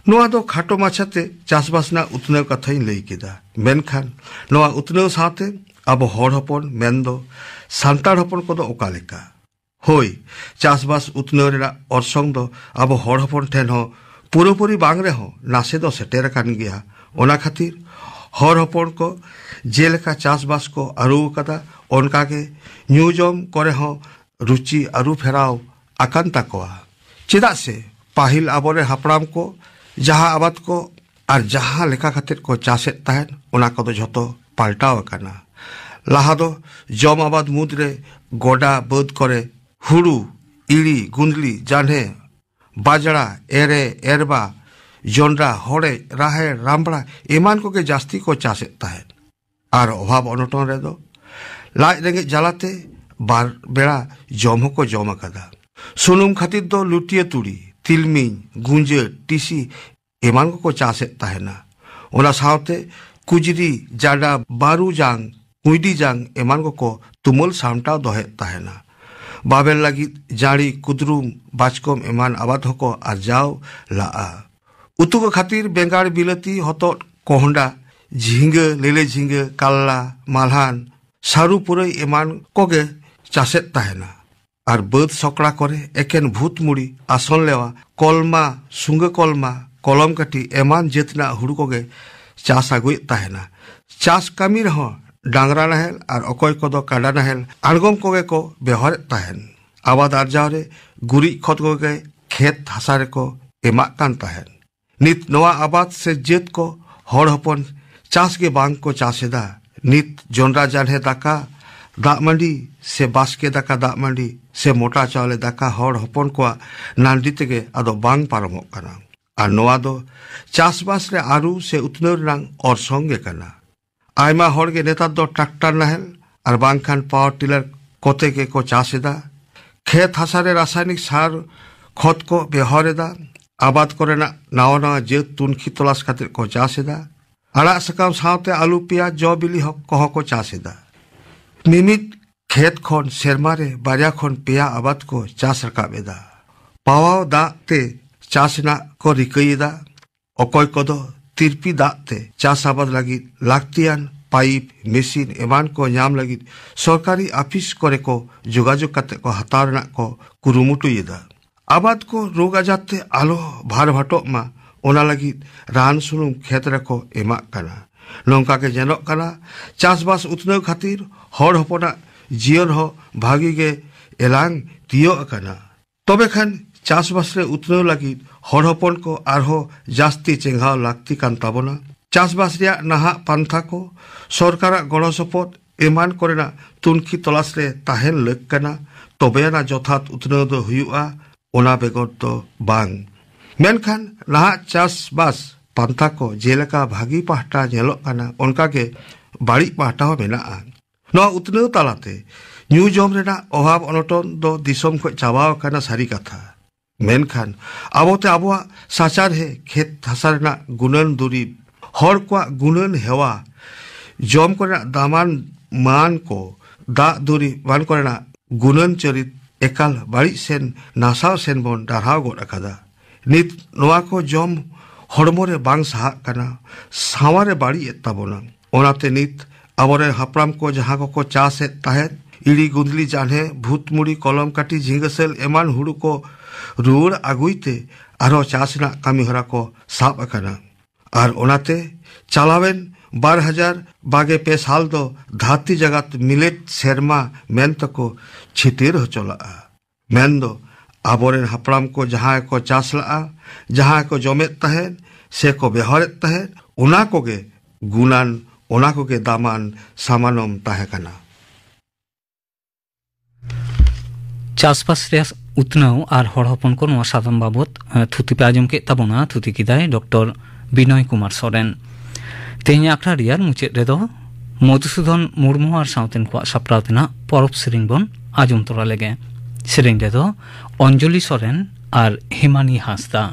ᱱᱚᱣᱟ ᱫᱚ ᱠᱷᱟᱴᱚ ᱢᱟᱪᱷᱟᱛᱮ ᱪᱟᱥᱵᱟᱥ ᱨᱮᱱᱟᱜ ᱩᱛᱱᱟᱹᱣ ᱠᱟᱛᱷᱟᱧ ᱞᱟᱹᱭ ᱠᱮᱫᱟ, ᱢᱮᱱᱠᱷᱟᱱ ᱱᱚᱣᱟ ᱩᱛᱱᱟᱹᱣ ᱥᱟᱶᱛᱮ ᱟᱵᱚ ᱦᱚᱲ ᱦᱚᱯᱚᱱ ᱢᱮᱱᱫᱚ ᱥᱟᱱᱛᱟᱲ ᱦᱚᱯᱚᱱ ᱠᱚᱫᱚ ᱚᱠᱟ ᱞᱮᱠᱟ? ᱦᱳᱭ, ᱪᱟᱥᱵᱟᱥ ᱩᱛᱱᱟᱹᱣ ᱨᱮᱱᱟᱜ ᱚᱨᱥᱚᱝ ᱫᱚ ᱟᱵᱚ ᱦᱚᱲ ᱦᱚᱯᱚᱱ ᱴᱷᱮᱱ ᱦᱚᱸ ᱯᱩᱨᱟᱹᱯᱩᱨᱤ ᱵᱟᱝ ᱨᱮᱦᱚᱸ ᱱᱟᱥᱮ ᱫᱚ ᱥᱮᱴᱮᱨ ᱟᱠᱟᱱ ᱜᱮᱭᱟ᱾ ᱚᱱᱟ ᱠᱷᱟᱹᱛᱤᱨ ᱦᱚᱲ ᱦᱚᱯᱚᱱ ᱠᱚ ᱡᱮᱞᱮᱠᱟ ᱪᱟᱥᱵᱟᱥ ᱠᱚ ᱟᱹᱨᱩ ᱟᱠᱟᱫᱟ, ᱚᱱᱠᱟᱜᱮ ᱧᱩ ᱡᱚᱢ ᱠᱚᱨᱮ ᱦᱚᱸ ᱨᱩᱪᱤ ᱟᱹᱨᱩ ᱯᱷᱮᱨᱟᱣ ᱟᱠᱟᱱ ᱛᱟᱠᱚᱣᱟ᱾ ᱪᱮᱫᱟᱜ ᱥᱮ ᱯᱟᱹᱦᱤᱞ ᱟᱵᱚᱨᱮᱱ ᱦᱟᱯᱲᱟᱢ ᱠᱚ ᱡᱟᱦᱟᱸ ᱟᱵᱟᱫ ᱠᱚ ᱟᱨ ᱡᱟᱦᱟᱸ ᱞᱮᱠᱟ ᱠᱟᱛᱮᱫ ᱠᱚ ᱪᱟᱥᱮᱫ ᱛᱟᱦᱮᱸᱫ, ᱚᱱᱟ ᱠᱚᱫᱚ ᱡᱷᱚᱛᱚ ᱯᱟᱞᱴᱟᱣ ᱟᱠᱟᱱᱟ᱾ ᱞᱟᱦᱟ ᱫᱚ ᱡᱚᱢ ᱟᱵᱟᱫ ᱢᱩᱫᱽᱨᱮ ᱜᱚᱰᱟ ᱵᱟᱹᱫᱽ ᱠᱚᱨᱮ ᱦᱩᱲᱩ, ᱤᱲᱤ, ᱜᱩᱸᱫᱽᱞᱤ, ᱡᱟᱱᱦᱮ, ᱵᱟᱡᱽᱲᱟ, ᱮᱨᱮ, ᱮᱨᱵᱟ, ᱡᱚᱱᱰᱨᱟ, ᱦᱚᱲᱮᱡ, ᱨᱟᱦᱮᱲ, ᱨᱟᱢᱵᱲᱟ ᱮᱢᱟᱱ ᱠᱚᱜᱮ ᱡᱟᱹᱥᱛᱤ ᱠᱚ ᱪᱟᱥᱮᱫ ᱛᱟᱦᱮᱸᱫ᱾ ᱟᱨ ᱚᱵᱷᱟᱵ ᱚᱱᱚᱴᱚᱱ ᱨᱮᱫᱚ ᱞᱟᱡ ᱨᱮᱸᱜᱮᱡ ᱡᱟᱞᱟᱛᱮ ᱵᱟᱨ ᱵᱮᱲᱟ ᱡᱚᱢ ᱦᱚᱸᱠᱚ ᱡᱚᱢ ᱟᱠᱟᱫᱟ᱾ ᱥᱩᱱᱩᱢ ᱠᱷᱟᱹᱛᱤᱨ ᱫᱚ ᱞᱩᱴᱤᱭᱟᱹ ᱛᱩᱲᱤ, ᱛᱤᱞᱢᱤᱧ, ᱜᱩᱸᱡᱟᱹ, ᱴᱤᱥᱤ ᱮᱢᱟᱱ ᱠᱚᱠᱚ ᱪᱟᱥᱮᱫ ᱛᱟᱦᱮᱱᱟ᱾ ᱚᱱᱟ ᱥᱟᱶᱛᱮ ᱠᱩᱡᱽᱨᱤ, ᱡᱟᱰᱟ, ᱵᱟᱹᱨᱩ ᱡᱟᱝ, ᱠᱩᱸᱭᱰᱤ ᱡᱟᱝ ᱮᱢᱟᱱ ᱠᱚᱠᱚ ᱛᱩᱢᱟᱹᱞ ᱥᱟᱢᱴᱟᱣ ᱫᱚᱦᱚᱭᱮᱫ ᱛᱟᱦᱮᱱᱟ᱾ ᱵᱟᱵᱮᱨ ᱞᱟᱹᱜᱤᱫ ᱡᱟᱹᱲᱤ, ᱠᱩᱫᱽᱨᱩᱢ, ᱵᱟᱪᱠᱚᱢ ᱮᱢᱟᱱ ᱟᱵᱟᱫ ᱦᱚᱸᱠᱚ ᱟᱨᱡᱟᱣ ᱞᱟᱜᱼᱟ᱾ ᱩᱛᱩ ᱠᱚ ᱠᱷᱟᱹᱛᱤᱨ ᱵᱮᱸᱜᱟᱲ, ᱵᱤᱞᱟᱹᱛᱤ, ᱦᱚᱛᱚᱫ, ᱠᱚᱦᱰᱟ, ᱡᱷᱤᱸᱜᱟᱹ, ᱞᱮᱞᱮ ᱡᱷᱤᱸᱜᱟᱹ, ᱠᱟᱞᱞᱟ, ᱢᱟᱞᱦᱟᱱ, ᱥᱟᱹᱨᱩ ᱯᱩᱨᱟᱹᱭ ᱮᱢᱟᱱ ᱠᱚᱜᱮ ᱪᱟᱥᱮᱫ ᱛᱟᱦᱮᱱᱟ᱾ ᱟᱨ ᱵᱟᱹᱫᱽ ᱥᱚᱠᱲᱟ ᱠᱚᱨᱮ ᱮᱠᱮᱱ ᱵᱷᱩᱛ ᱢᱩᱲᱤ, ᱟᱥᱚᱱ ᱞᱮᱣᱟ, ᱠᱚᱞᱢᱟ, ᱥᱩᱸᱜᱟᱹ ᱠᱚᱞᱢᱟ, ᱠᱚᱞᱚᱢ ᱠᱟᱹᱴᱤ ᱮᱢᱟᱱ ᱡᱟᱹᱛ ᱨᱮᱱᱟᱜ ᱦᱩᱲᱩ ᱠᱚᱜᱮ ᱪᱟᱥ ᱟᱹᱜᱩᱭᱮᱫ ᱛᱟᱦᱮᱱᱟ᱾ ᱪᱟᱥ ᱠᱟᱹᱢᱤ ᱨᱮᱦᱚᱸ ᱰᱟᱝᱨᱟ ᱱᱟᱦᱮᱞ ᱟᱨ ᱚᱠᱚᱭ ᱠᱚᱫᱚ ᱠᱟᱰᱟ ᱱᱟᱦᱮᱞ ᱟᱬᱜᱚᱢ ᱠᱚᱜᱮ ᱠᱚ ᱵᱮᱣᱦᱟᱨᱮᱫ ᱛᱟᱦᱮᱱ᱾ ᱟᱵᱟᱫ ᱟᱨᱡᱟᱣ ᱨᱮ ᱜᱩᱨᱤᱡ ᱠᱷᱚᱛ ᱠᱚᱜᱮ ᱠᱷᱮᱛ ᱦᱟᱥᱟ ᱨᱮᱠᱚ ᱮᱢᱟᱜ ᱠᱟᱱ ᱛᱟᱦᱮᱱ᱾ ᱱᱤᱛ ᱱᱚᱣᱟ ᱟᱵᱟᱫ ᱥᱮ ᱡᱟᱹᱛ ᱠᱚ ᱦᱚᱲ ᱦᱚᱯᱚᱱ ᱪᱟᱥ ᱜᱮ ᱵᱟᱝ ᱠᱚ ᱪᱟᱥ ᱮᱫᱟ᱾ ᱱᱤᱛ ᱡᱚᱱᱰᱨᱟ ᱡᱟᱱᱦᱮ ᱫᱟᱠᱟ ᱫᱟᱜ ᱢᱟᱹᱰᱤ ᱥᱮ ᱵᱟᱥᱠᱮ ᱫᱟᱠᱟ ᱫᱟᱜ ᱢᱟᱹᱰᱤ ᱥᱮ ᱢᱚᱴᱟ ᱪᱟᱣᱞᱮ ᱫᱟᱠᱟ ᱦᱚᱲ ᱦᱚᱯᱚᱱ ᱠᱚᱣᱟᱜ ᱱᱟᱱᱰᱤ ᱛᱮᱜᱮ ᱟᱫᱚ ᱵᱟᱝ ᱯᱟᱨᱚᱢᱚᱜ ᱠᱟᱱᱟ᱾ ᱟᱨ ᱱᱚᱣᱟ ᱫᱚ ᱪᱟᱥᱵᱟᱥ ᱨᱮ ᱟᱹᱨᱩ ᱥᱮ ᱩᱛᱱᱟᱹᱣ ᱨᱮᱱᱟᱜ ᱚᱨᱥᱚᱝ ᱜᱮ ᱠᱟᱱᱟ᱾ ᱟᱭᱢᱟ ᱦᱚᱲ ᱜᱮ ᱱᱮᱛᱟᱨ ᱫᱚ ᱴᱨᱟᱠᱴᱟᱨ ᱱᱟᱦᱮᱞ ᱟᱨ ᱵᱟᱝᱠᱷᱟᱱ ᱯᱟᱣᱟᱨ ᱴᱤᱞᱟᱨ ᱠᱚᱛᱮ ᱜᱮᱠᱚ ᱪᱟᱥ ᱮᱫᱟ᱾ ᱠᱷᱮᱛ ᱦᱟᱥᱟ ᱨᱮ ᱨᱟᱥᱟᱭᱱᱤᱠ ᱥᱟᱨ ᱠᱷᱚᱛ ᱠᱚ ᱵᱮᱣᱦᱟᱨ ᱮᱫᱟ᱾ ᱟᱵᱟᱫ ᱠᱚᱨᱮᱱᱟᱜ ᱱᱟᱣᱟ ᱱᱟᱣᱟ ᱡᱟᱹᱛ ᱛᱩᱱᱠᱷᱤ ᱛᱚᱞᱟᱥ ᱠᱟᱛᱮ ᱠᱚ ᱪᱟᱥ ᱮᱫᱟ᱾ ᱟᱲᱟᱜ ᱥᱟᱠᱟᱢ ᱥᱟᱶᱛᱮ ᱟᱹᱞᱩ, ᱯᱮᱸᱭᱟᱡᱽ, ᱡᱚ ᱵᱤᱞᱤ ᱦᱚᱸ, ᱠᱚᱦᱚᱸ ᱠᱚ ᱪᱟᱥ ᱮᱫᱟ᱾ ᱢᱤᱢᱤᱫ ᱠᱷᱮᱛ ᱠᱷᱚᱱ ᱥᱮᱨᱢᱟ ᱨᱮ ᱵᱟᱨᱭᱟ ᱠᱷᱚᱱ ᱯᱮᱭᱟ ᱟᱵᱟᱫ ᱠᱚ ᱪᱟᱥ ᱨᱟᱠᱟᱵ ᱮᱫᱟ᱾ ᱯᱟᱣᱟᱣ ᱫᱟᱜ ᱛᱮ ᱪᱟᱥ ᱨᱮᱱᱟᱜ ᱠᱚ ᱨᱤᱠᱟᱹᱭᱮᱫᱟ᱾ ᱚᱠᱚᱭ ᱠᱚᱫᱚ ᱛᱤᱨᱯᱤ ᱫᱟᱜ ᱛᱮ ᱪᱟᱥ ᱟᱵᱟᱫ ᱞᱟᱹᱜᱤᱫ ᱞᱟᱹᱠᱛᱤᱭᱟᱱ ᱯᱟᱭᱤᱯ, ᱢᱮᱥᱤᱱ ᱮᱢᱟᱱ ᱠᱚ ᱧᱟᱢ ᱞᱟᱹᱜᱤᱫ ᱥᱚᱨᱠᱟᱨᱤ ᱟᱯᱷᱤᱥ ᱠᱚᱨᱮ ᱠᱚ ᱡᱳᱜᱟᱡᱳᱜᱽ ᱠᱟᱛᱮ ᱠᱚ ᱦᱟᱛᱟᱣ ᱨᱮᱱᱟᱜ ᱠᱚ ᱠᱩᱨᱩᱢᱩᱴᱩᱭᱮᱫᱟ᱾ ᱟᱵᱟᱫ ᱠᱚ ᱨᱳᱜᱽ ᱟᱡᱟᱨ ᱛᱮ ᱟᱞᱚ ᱵᱷᱟᱨ ᱵᱷᱟᱴᱚᱜ ᱢᱟ, ᱚᱱᱟ ᱞᱟᱹᱜᱤᱫ ᱨᱟᱱ ᱥᱩᱱᱩᱢ ᱠᱷᱮᱛ ᱨᱮᱠᱚ ᱮᱢᱟᱜ ᱠᱟᱱᱟ᱾ ᱱᱚᱝᱠᱟ ᱜᱮ ᱧᱮᱞᱚᱜ ᱠᱟᱱᱟ, ᱪᱟᱥᱵᱟᱥ ᱩᱛᱱᱟᱹᱣ ᱠᱷᱟᱹᱛᱤᱨ ᱦᱚᱲ ᱦᱚᱯᱚᱱᱟᱜ ᱡᱤᱭᱚᱱ ᱦᱚᱸ ᱵᱷᱟᱹᱜᱤ ᱜᱮ ᱮᱞᱟᱝ ᱛᱤᱭᱳᱜ ᱟᱠᱟᱱᱟ᱾ ᱛᱚᱵᱮ ᱠᱷᱟᱱ ᱪᱟᱥᱵᱟᱥ ᱨᱮ ᱩᱛᱱᱟᱹᱣ ᱞᱟᱹᱜᱤᱫ ᱦᱚᱲ ᱦᱚᱯᱚᱱ ᱠᱚ ᱟᱨᱦᱚᱸ ᱡᱟᱹᱥᱛᱤ ᱪᱮᱸᱜᱷᱟᱣ ᱞᱟᱹᱠᱛᱤ ᱠᱟᱱ ᱛᱟᱵᱚᱱᱟ᱾ ᱪᱟᱥᱵᱟᱥ ᱨᱮᱭᱟᱜ ᱱᱟᱦᱟᱜ ᱯᱟᱱᱛᱷᱟ ᱠᱚ, ᱥᱚᱨᱠᱟᱨᱟᱜ ᱜᱚᱲᱚ ᱥᱚᱯᱚᱦᱚᱫ ᱮᱢᱟᱱ ᱠᱚᱨᱮᱱᱟᱜ ᱛᱩᱱᱠᱷᱤ ᱛᱚᱞᱟᱥ ᱨᱮ ᱛᱟᱦᱮᱱ ᱞᱟᱹᱠ ᱠᱟᱱᱟ, ᱛᱚᱵᱮᱭᱟᱱᱟ ᱡᱚᱛᱷᱟᱛ ᱩᱛᱱᱟᱹᱣ ᱫᱚ ᱦᱩᱭᱩᱜᱼᱟ, ᱚᱱᱟ ᱵᱮᱜᱚᱨ ᱫᱚ ᱵᱟᱝ᱾ ᱢᱮᱱᱠᱷᱟᱱ ᱱᱟᱦᱟᱜ ᱪᱟᱥᱵᱟᱥ ᱯᱟᱱᱛᱷᱟ ᱠᱚ ᱡᱮᱞᱮᱠᱟ ᱵᱷᱟᱹᱜᱤ ᱯᱟᱦᱴᱟ ᱧᱮᱞᱚᱜ ᱠᱟᱱᱟ, ᱚᱱᱠᱟᱜᱮ ᱵᱟᱹᱲᱤᱡ ᱯᱟᱦᱴᱟ ᱦᱚᱸ ᱢᱮᱱᱟᱜᱼᱟ᱾ ᱱᱚᱣᱟ ᱩᱛᱱᱟᱹᱣ ᱛᱟᱞᱟᱛᱮ ᱧᱩ ᱡᱚᱢ ᱨᱮᱱᱟᱜ ᱚᱵᱷᱟᱵ ᱚᱱᱚᱴᱚᱱ ᱫᱚ ᱫᱤᱥᱚᱢ ᱠᱷᱚᱱ ᱪᱟᱵᱟᱣ ᱟᱠᱟᱱᱟ, ᱥᱟᱹᱨᱤ ᱠᱟᱛᱷᱟ᱾ ᱢᱮᱱᱠᱷᱟᱱ ᱟᱵᱚᱛᱮ ᱟᱵᱚᱣᱟᱜ ᱥᱟᱪᱟᱨᱦᱮ ᱠᱷᱮᱛ ᱦᱟᱥᱟ ᱨᱮᱱᱟᱜ ᱜᱩᱱᱟᱹᱱ ᱫᱩᱨᱤᱵᱽ, ᱦᱚᱲ ᱠᱚᱣᱟᱜ ᱜᱩᱱᱟᱹᱱ ᱦᱮᱣᱟ, ᱡᱚᱢ ᱠᱚᱨᱮᱱᱟᱜ ᱫᱟᱢᱟᱱ ᱢᱟᱱ ᱠᱚ, ᱫᱟᱜ ᱫᱩᱨᱤᱵᱽ ᱮᱢᱟᱱ ᱠᱚᱨᱮᱱᱟᱜ ᱜᱩᱱᱟᱹᱱ ᱪᱚᱨᱤᱛ ᱮᱠᱟᱞ ᱵᱟᱹᱲᱤᱡ ᱥᱮᱱ, ᱱᱟᱥᱟᱣ ᱥᱮᱱ ᱵᱚᱱ ᱰᱟᱨᱦᱟᱣ ᱜᱚᱫ ᱟᱠᱟᱫᱟ᱾ ᱱᱤᱛ ᱱᱚᱣᱟ ᱠᱚ ᱡᱚᱢ ᱦᱚᱲᱢᱚ ᱨᱮ ᱵᱟᱝ ᱥᱟᱦᱟᱜ ᱠᱟᱱᱟ, ᱥᱟᱶᱟᱨ ᱮ ᱵᱟᱹᱲᱤᱡ ᱮᱫ ᱛᱟᱵᱚᱱᱟ᱾ ᱚᱱᱟᱛᱮ ᱱᱤᱛ ᱟᱵᱚᱨᱮᱱ ᱦᱟᱯᱲᱟᱢ ᱠᱚ ᱡᱟᱦᱟᱸ ᱠᱚᱠᱚ ᱪᱟᱥ ᱮᱫ ᱛᱟᱦᱮᱸᱫ, ᱤᱲᱤ ᱜᱩᱸᱫᱽᱞᱤ ᱡᱟᱱᱦᱮ, ᱵᱷᱩᱛ ᱢᱩᱲᱤ, ᱠᱚᱞᱚᱢ ᱠᱟᱹᱴᱤ, ᱡᱷᱤᱸᱜᱟᱹ ᱥᱮᱞ ᱮᱢᱟᱱ ᱦᱩᱲᱩ ᱠᱚ ᱨᱩᱣᱟᱹᱲ ᱟᱹᱜᱩᱭ ᱛᱮ ᱟᱨᱦᱚᱸ ᱪᱟᱥ ᱨᱮᱱᱟᱜ ᱠᱟᱹᱢᱤ ᱦᱚᱨᱟ ᱠᱚ ᱥᱟᱵ ᱟᱠᱟᱱᱟ᱾ ᱟᱨ ᱚᱱᱟᱛᱮ ᱪᱟᱞᱟᱣᱮᱱ ᱵᱟᱨ ᱦᱟᱡᱟᱨ ᱵᱟᱜᱮ ᱯᱮ ᱥᱟᱞ ᱫᱚ ᱫᱷᱟᱹᱨᱛᱤ ᱡᱟᱜᱟᱛ ᱢᱤᱞᱮᱴ ᱥᱮᱨᱢᱟ ᱢᱮᱱ ᱛᱮᱠᱚ ᱪᱷᱤᱛᱤᱨ ᱦᱚᱪᱚ ᱞᱟᱜᱼᱟ᱾ ᱢᱮᱱᱫᱚ ᱟᱵᱚᱨᱮᱱ ᱦᱟᱯᱲᱟᱢ ᱠᱚ ᱡᱟᱦᱟᱸᱭ ᱠᱚ ᱪᱟᱥ ᱞᱟᱜᱼᱟ, ᱡᱟᱦᱟᱸᱭ ᱠᱚ ᱡᱚᱢᱮᱫ ᱛᱟᱦᱮᱸᱫ ᱥᱮ ᱠᱚ ᱵᱮᱣᱦᱟᱨᱮᱫ ᱛᱟᱦᱮᱸᱫ, ᱚᱱᱟ ᱠᱚᱜᱮ ᱜᱩᱱᱟᱱ, ᱚᱱᱟ ᱠᱚᱜᱮ ᱫᱟᱢᱟᱱ ᱥᱟᱢᱟᱱᱚᱢ ᱛᱟᱦᱮᱸ ᱠᱟᱱᱟ᱾ ᱪᱟᱥᱵᱟᱥ ᱨᱮᱭᱟᱜ ᱩᱛᱱᱟᱹᱣ ᱟᱨ ᱦᱚᱲ ᱦᱚᱯᱚᱱ ᱠᱚ ᱱᱚᱣᱟ ᱥᱟᱫᱚᱢ ᱵᱟᱵᱚᱛ, ᱮ, ᱛᱷᱩᱛᱤ ᱯᱮ ᱟᱸᱡᱚᱢ ᱠᱮᱫ ᱛᱟᱵᱚᱱᱟ᱾ ᱛᱷᱩᱛᱤ ᱠᱮᱫᱟᱭ ᱰᱚᱠᱴᱚᱨ ᱵᱤᱱᱚᱭ ᱠᱩᱢᱟᱨ ᱥᱚᱨᱮᱱ᱾ ᱛᱮᱦᱮᱧᱟᱜ ᱟᱠᱷᱲᱟ ᱨᱮᱭᱟᱜ ᱢᱩᱪᱟᱹᱫ ᱨᱮᱫᱚ ᱢᱚᱫᱷᱩᱥᱩᱫᱷᱚᱱ ᱢᱩᱨᱢᱩ ᱟᱨ ᱥᱟᱶᱛᱮᱱ ᱠᱚᱣᱟᱜ ᱥᱟᱯᱲᱟᱣ ᱛᱮᱱᱟᱜ ᱯᱚᱨᱚᱵᱽ ᱥᱮᱨᱮᱧ ᱵᱚᱱ ᱟᱸᱡᱚᱢ ᱛᱚᱨᱟ ᱞᱮᱜᱮ᱾ ᱥᱮᱨᱮᱧ ᱨᱮᱫᱚ ᱚᱧᱡᱚᱞᱤ ᱥᱚᱨᱮᱱ ᱟᱨ ᱦᱮᱢᱟᱱᱤ ᱦᱟᱸᱥᱫᱟ᱾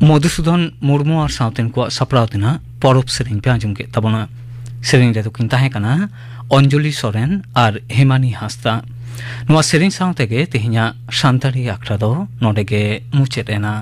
ᱢᱚᱫᱷᱩᱥᱩᱫᱚᱱ ᱢᱩᱨᱢᱩ ᱟᱨ ᱥᱟᱶᱛᱮᱱ ᱠᱚᱣᱟᱜ ᱥᱟᱯᱲᱟᱣ ᱛᱮᱱᱟᱜ ᱯᱚᱨᱚᱵᱽ ᱥᱮᱨᱮᱧ ᱯᱮ ᱟᱸᱡᱚᱢ ᱠᱮᱫ ᱛᱟᱵᱚᱱᱟ᱾ ᱥᱮᱨᱮᱧ ᱨᱮᱫᱚ ᱠᱤᱱ ᱛᱟᱦᱮᱸ ᱠᱟᱱᱟ ᱚᱧᱡᱚᱞᱤ ᱥᱚᱨᱮᱱ ᱟᱨ ᱦᱮᱢᱟᱱᱤ ᱦᱟᱸᱥᱫᱟ᱾ ᱱᱚᱣᱟ ᱥᱮᱨᱮᱧ ᱥᱟᱶ ᱛᱮᱜᱮ ᱛᱮᱦᱮᱧᱟᱜ ᱥᱟᱱᱛᱟᱲᱤ ᱟᱠᱷᱲᱟ ᱫᱚ ᱱᱚᱰᱮ ᱜᱮ ᱢᱩᱪᱟᱹᱫ ᱮᱱᱟ᱾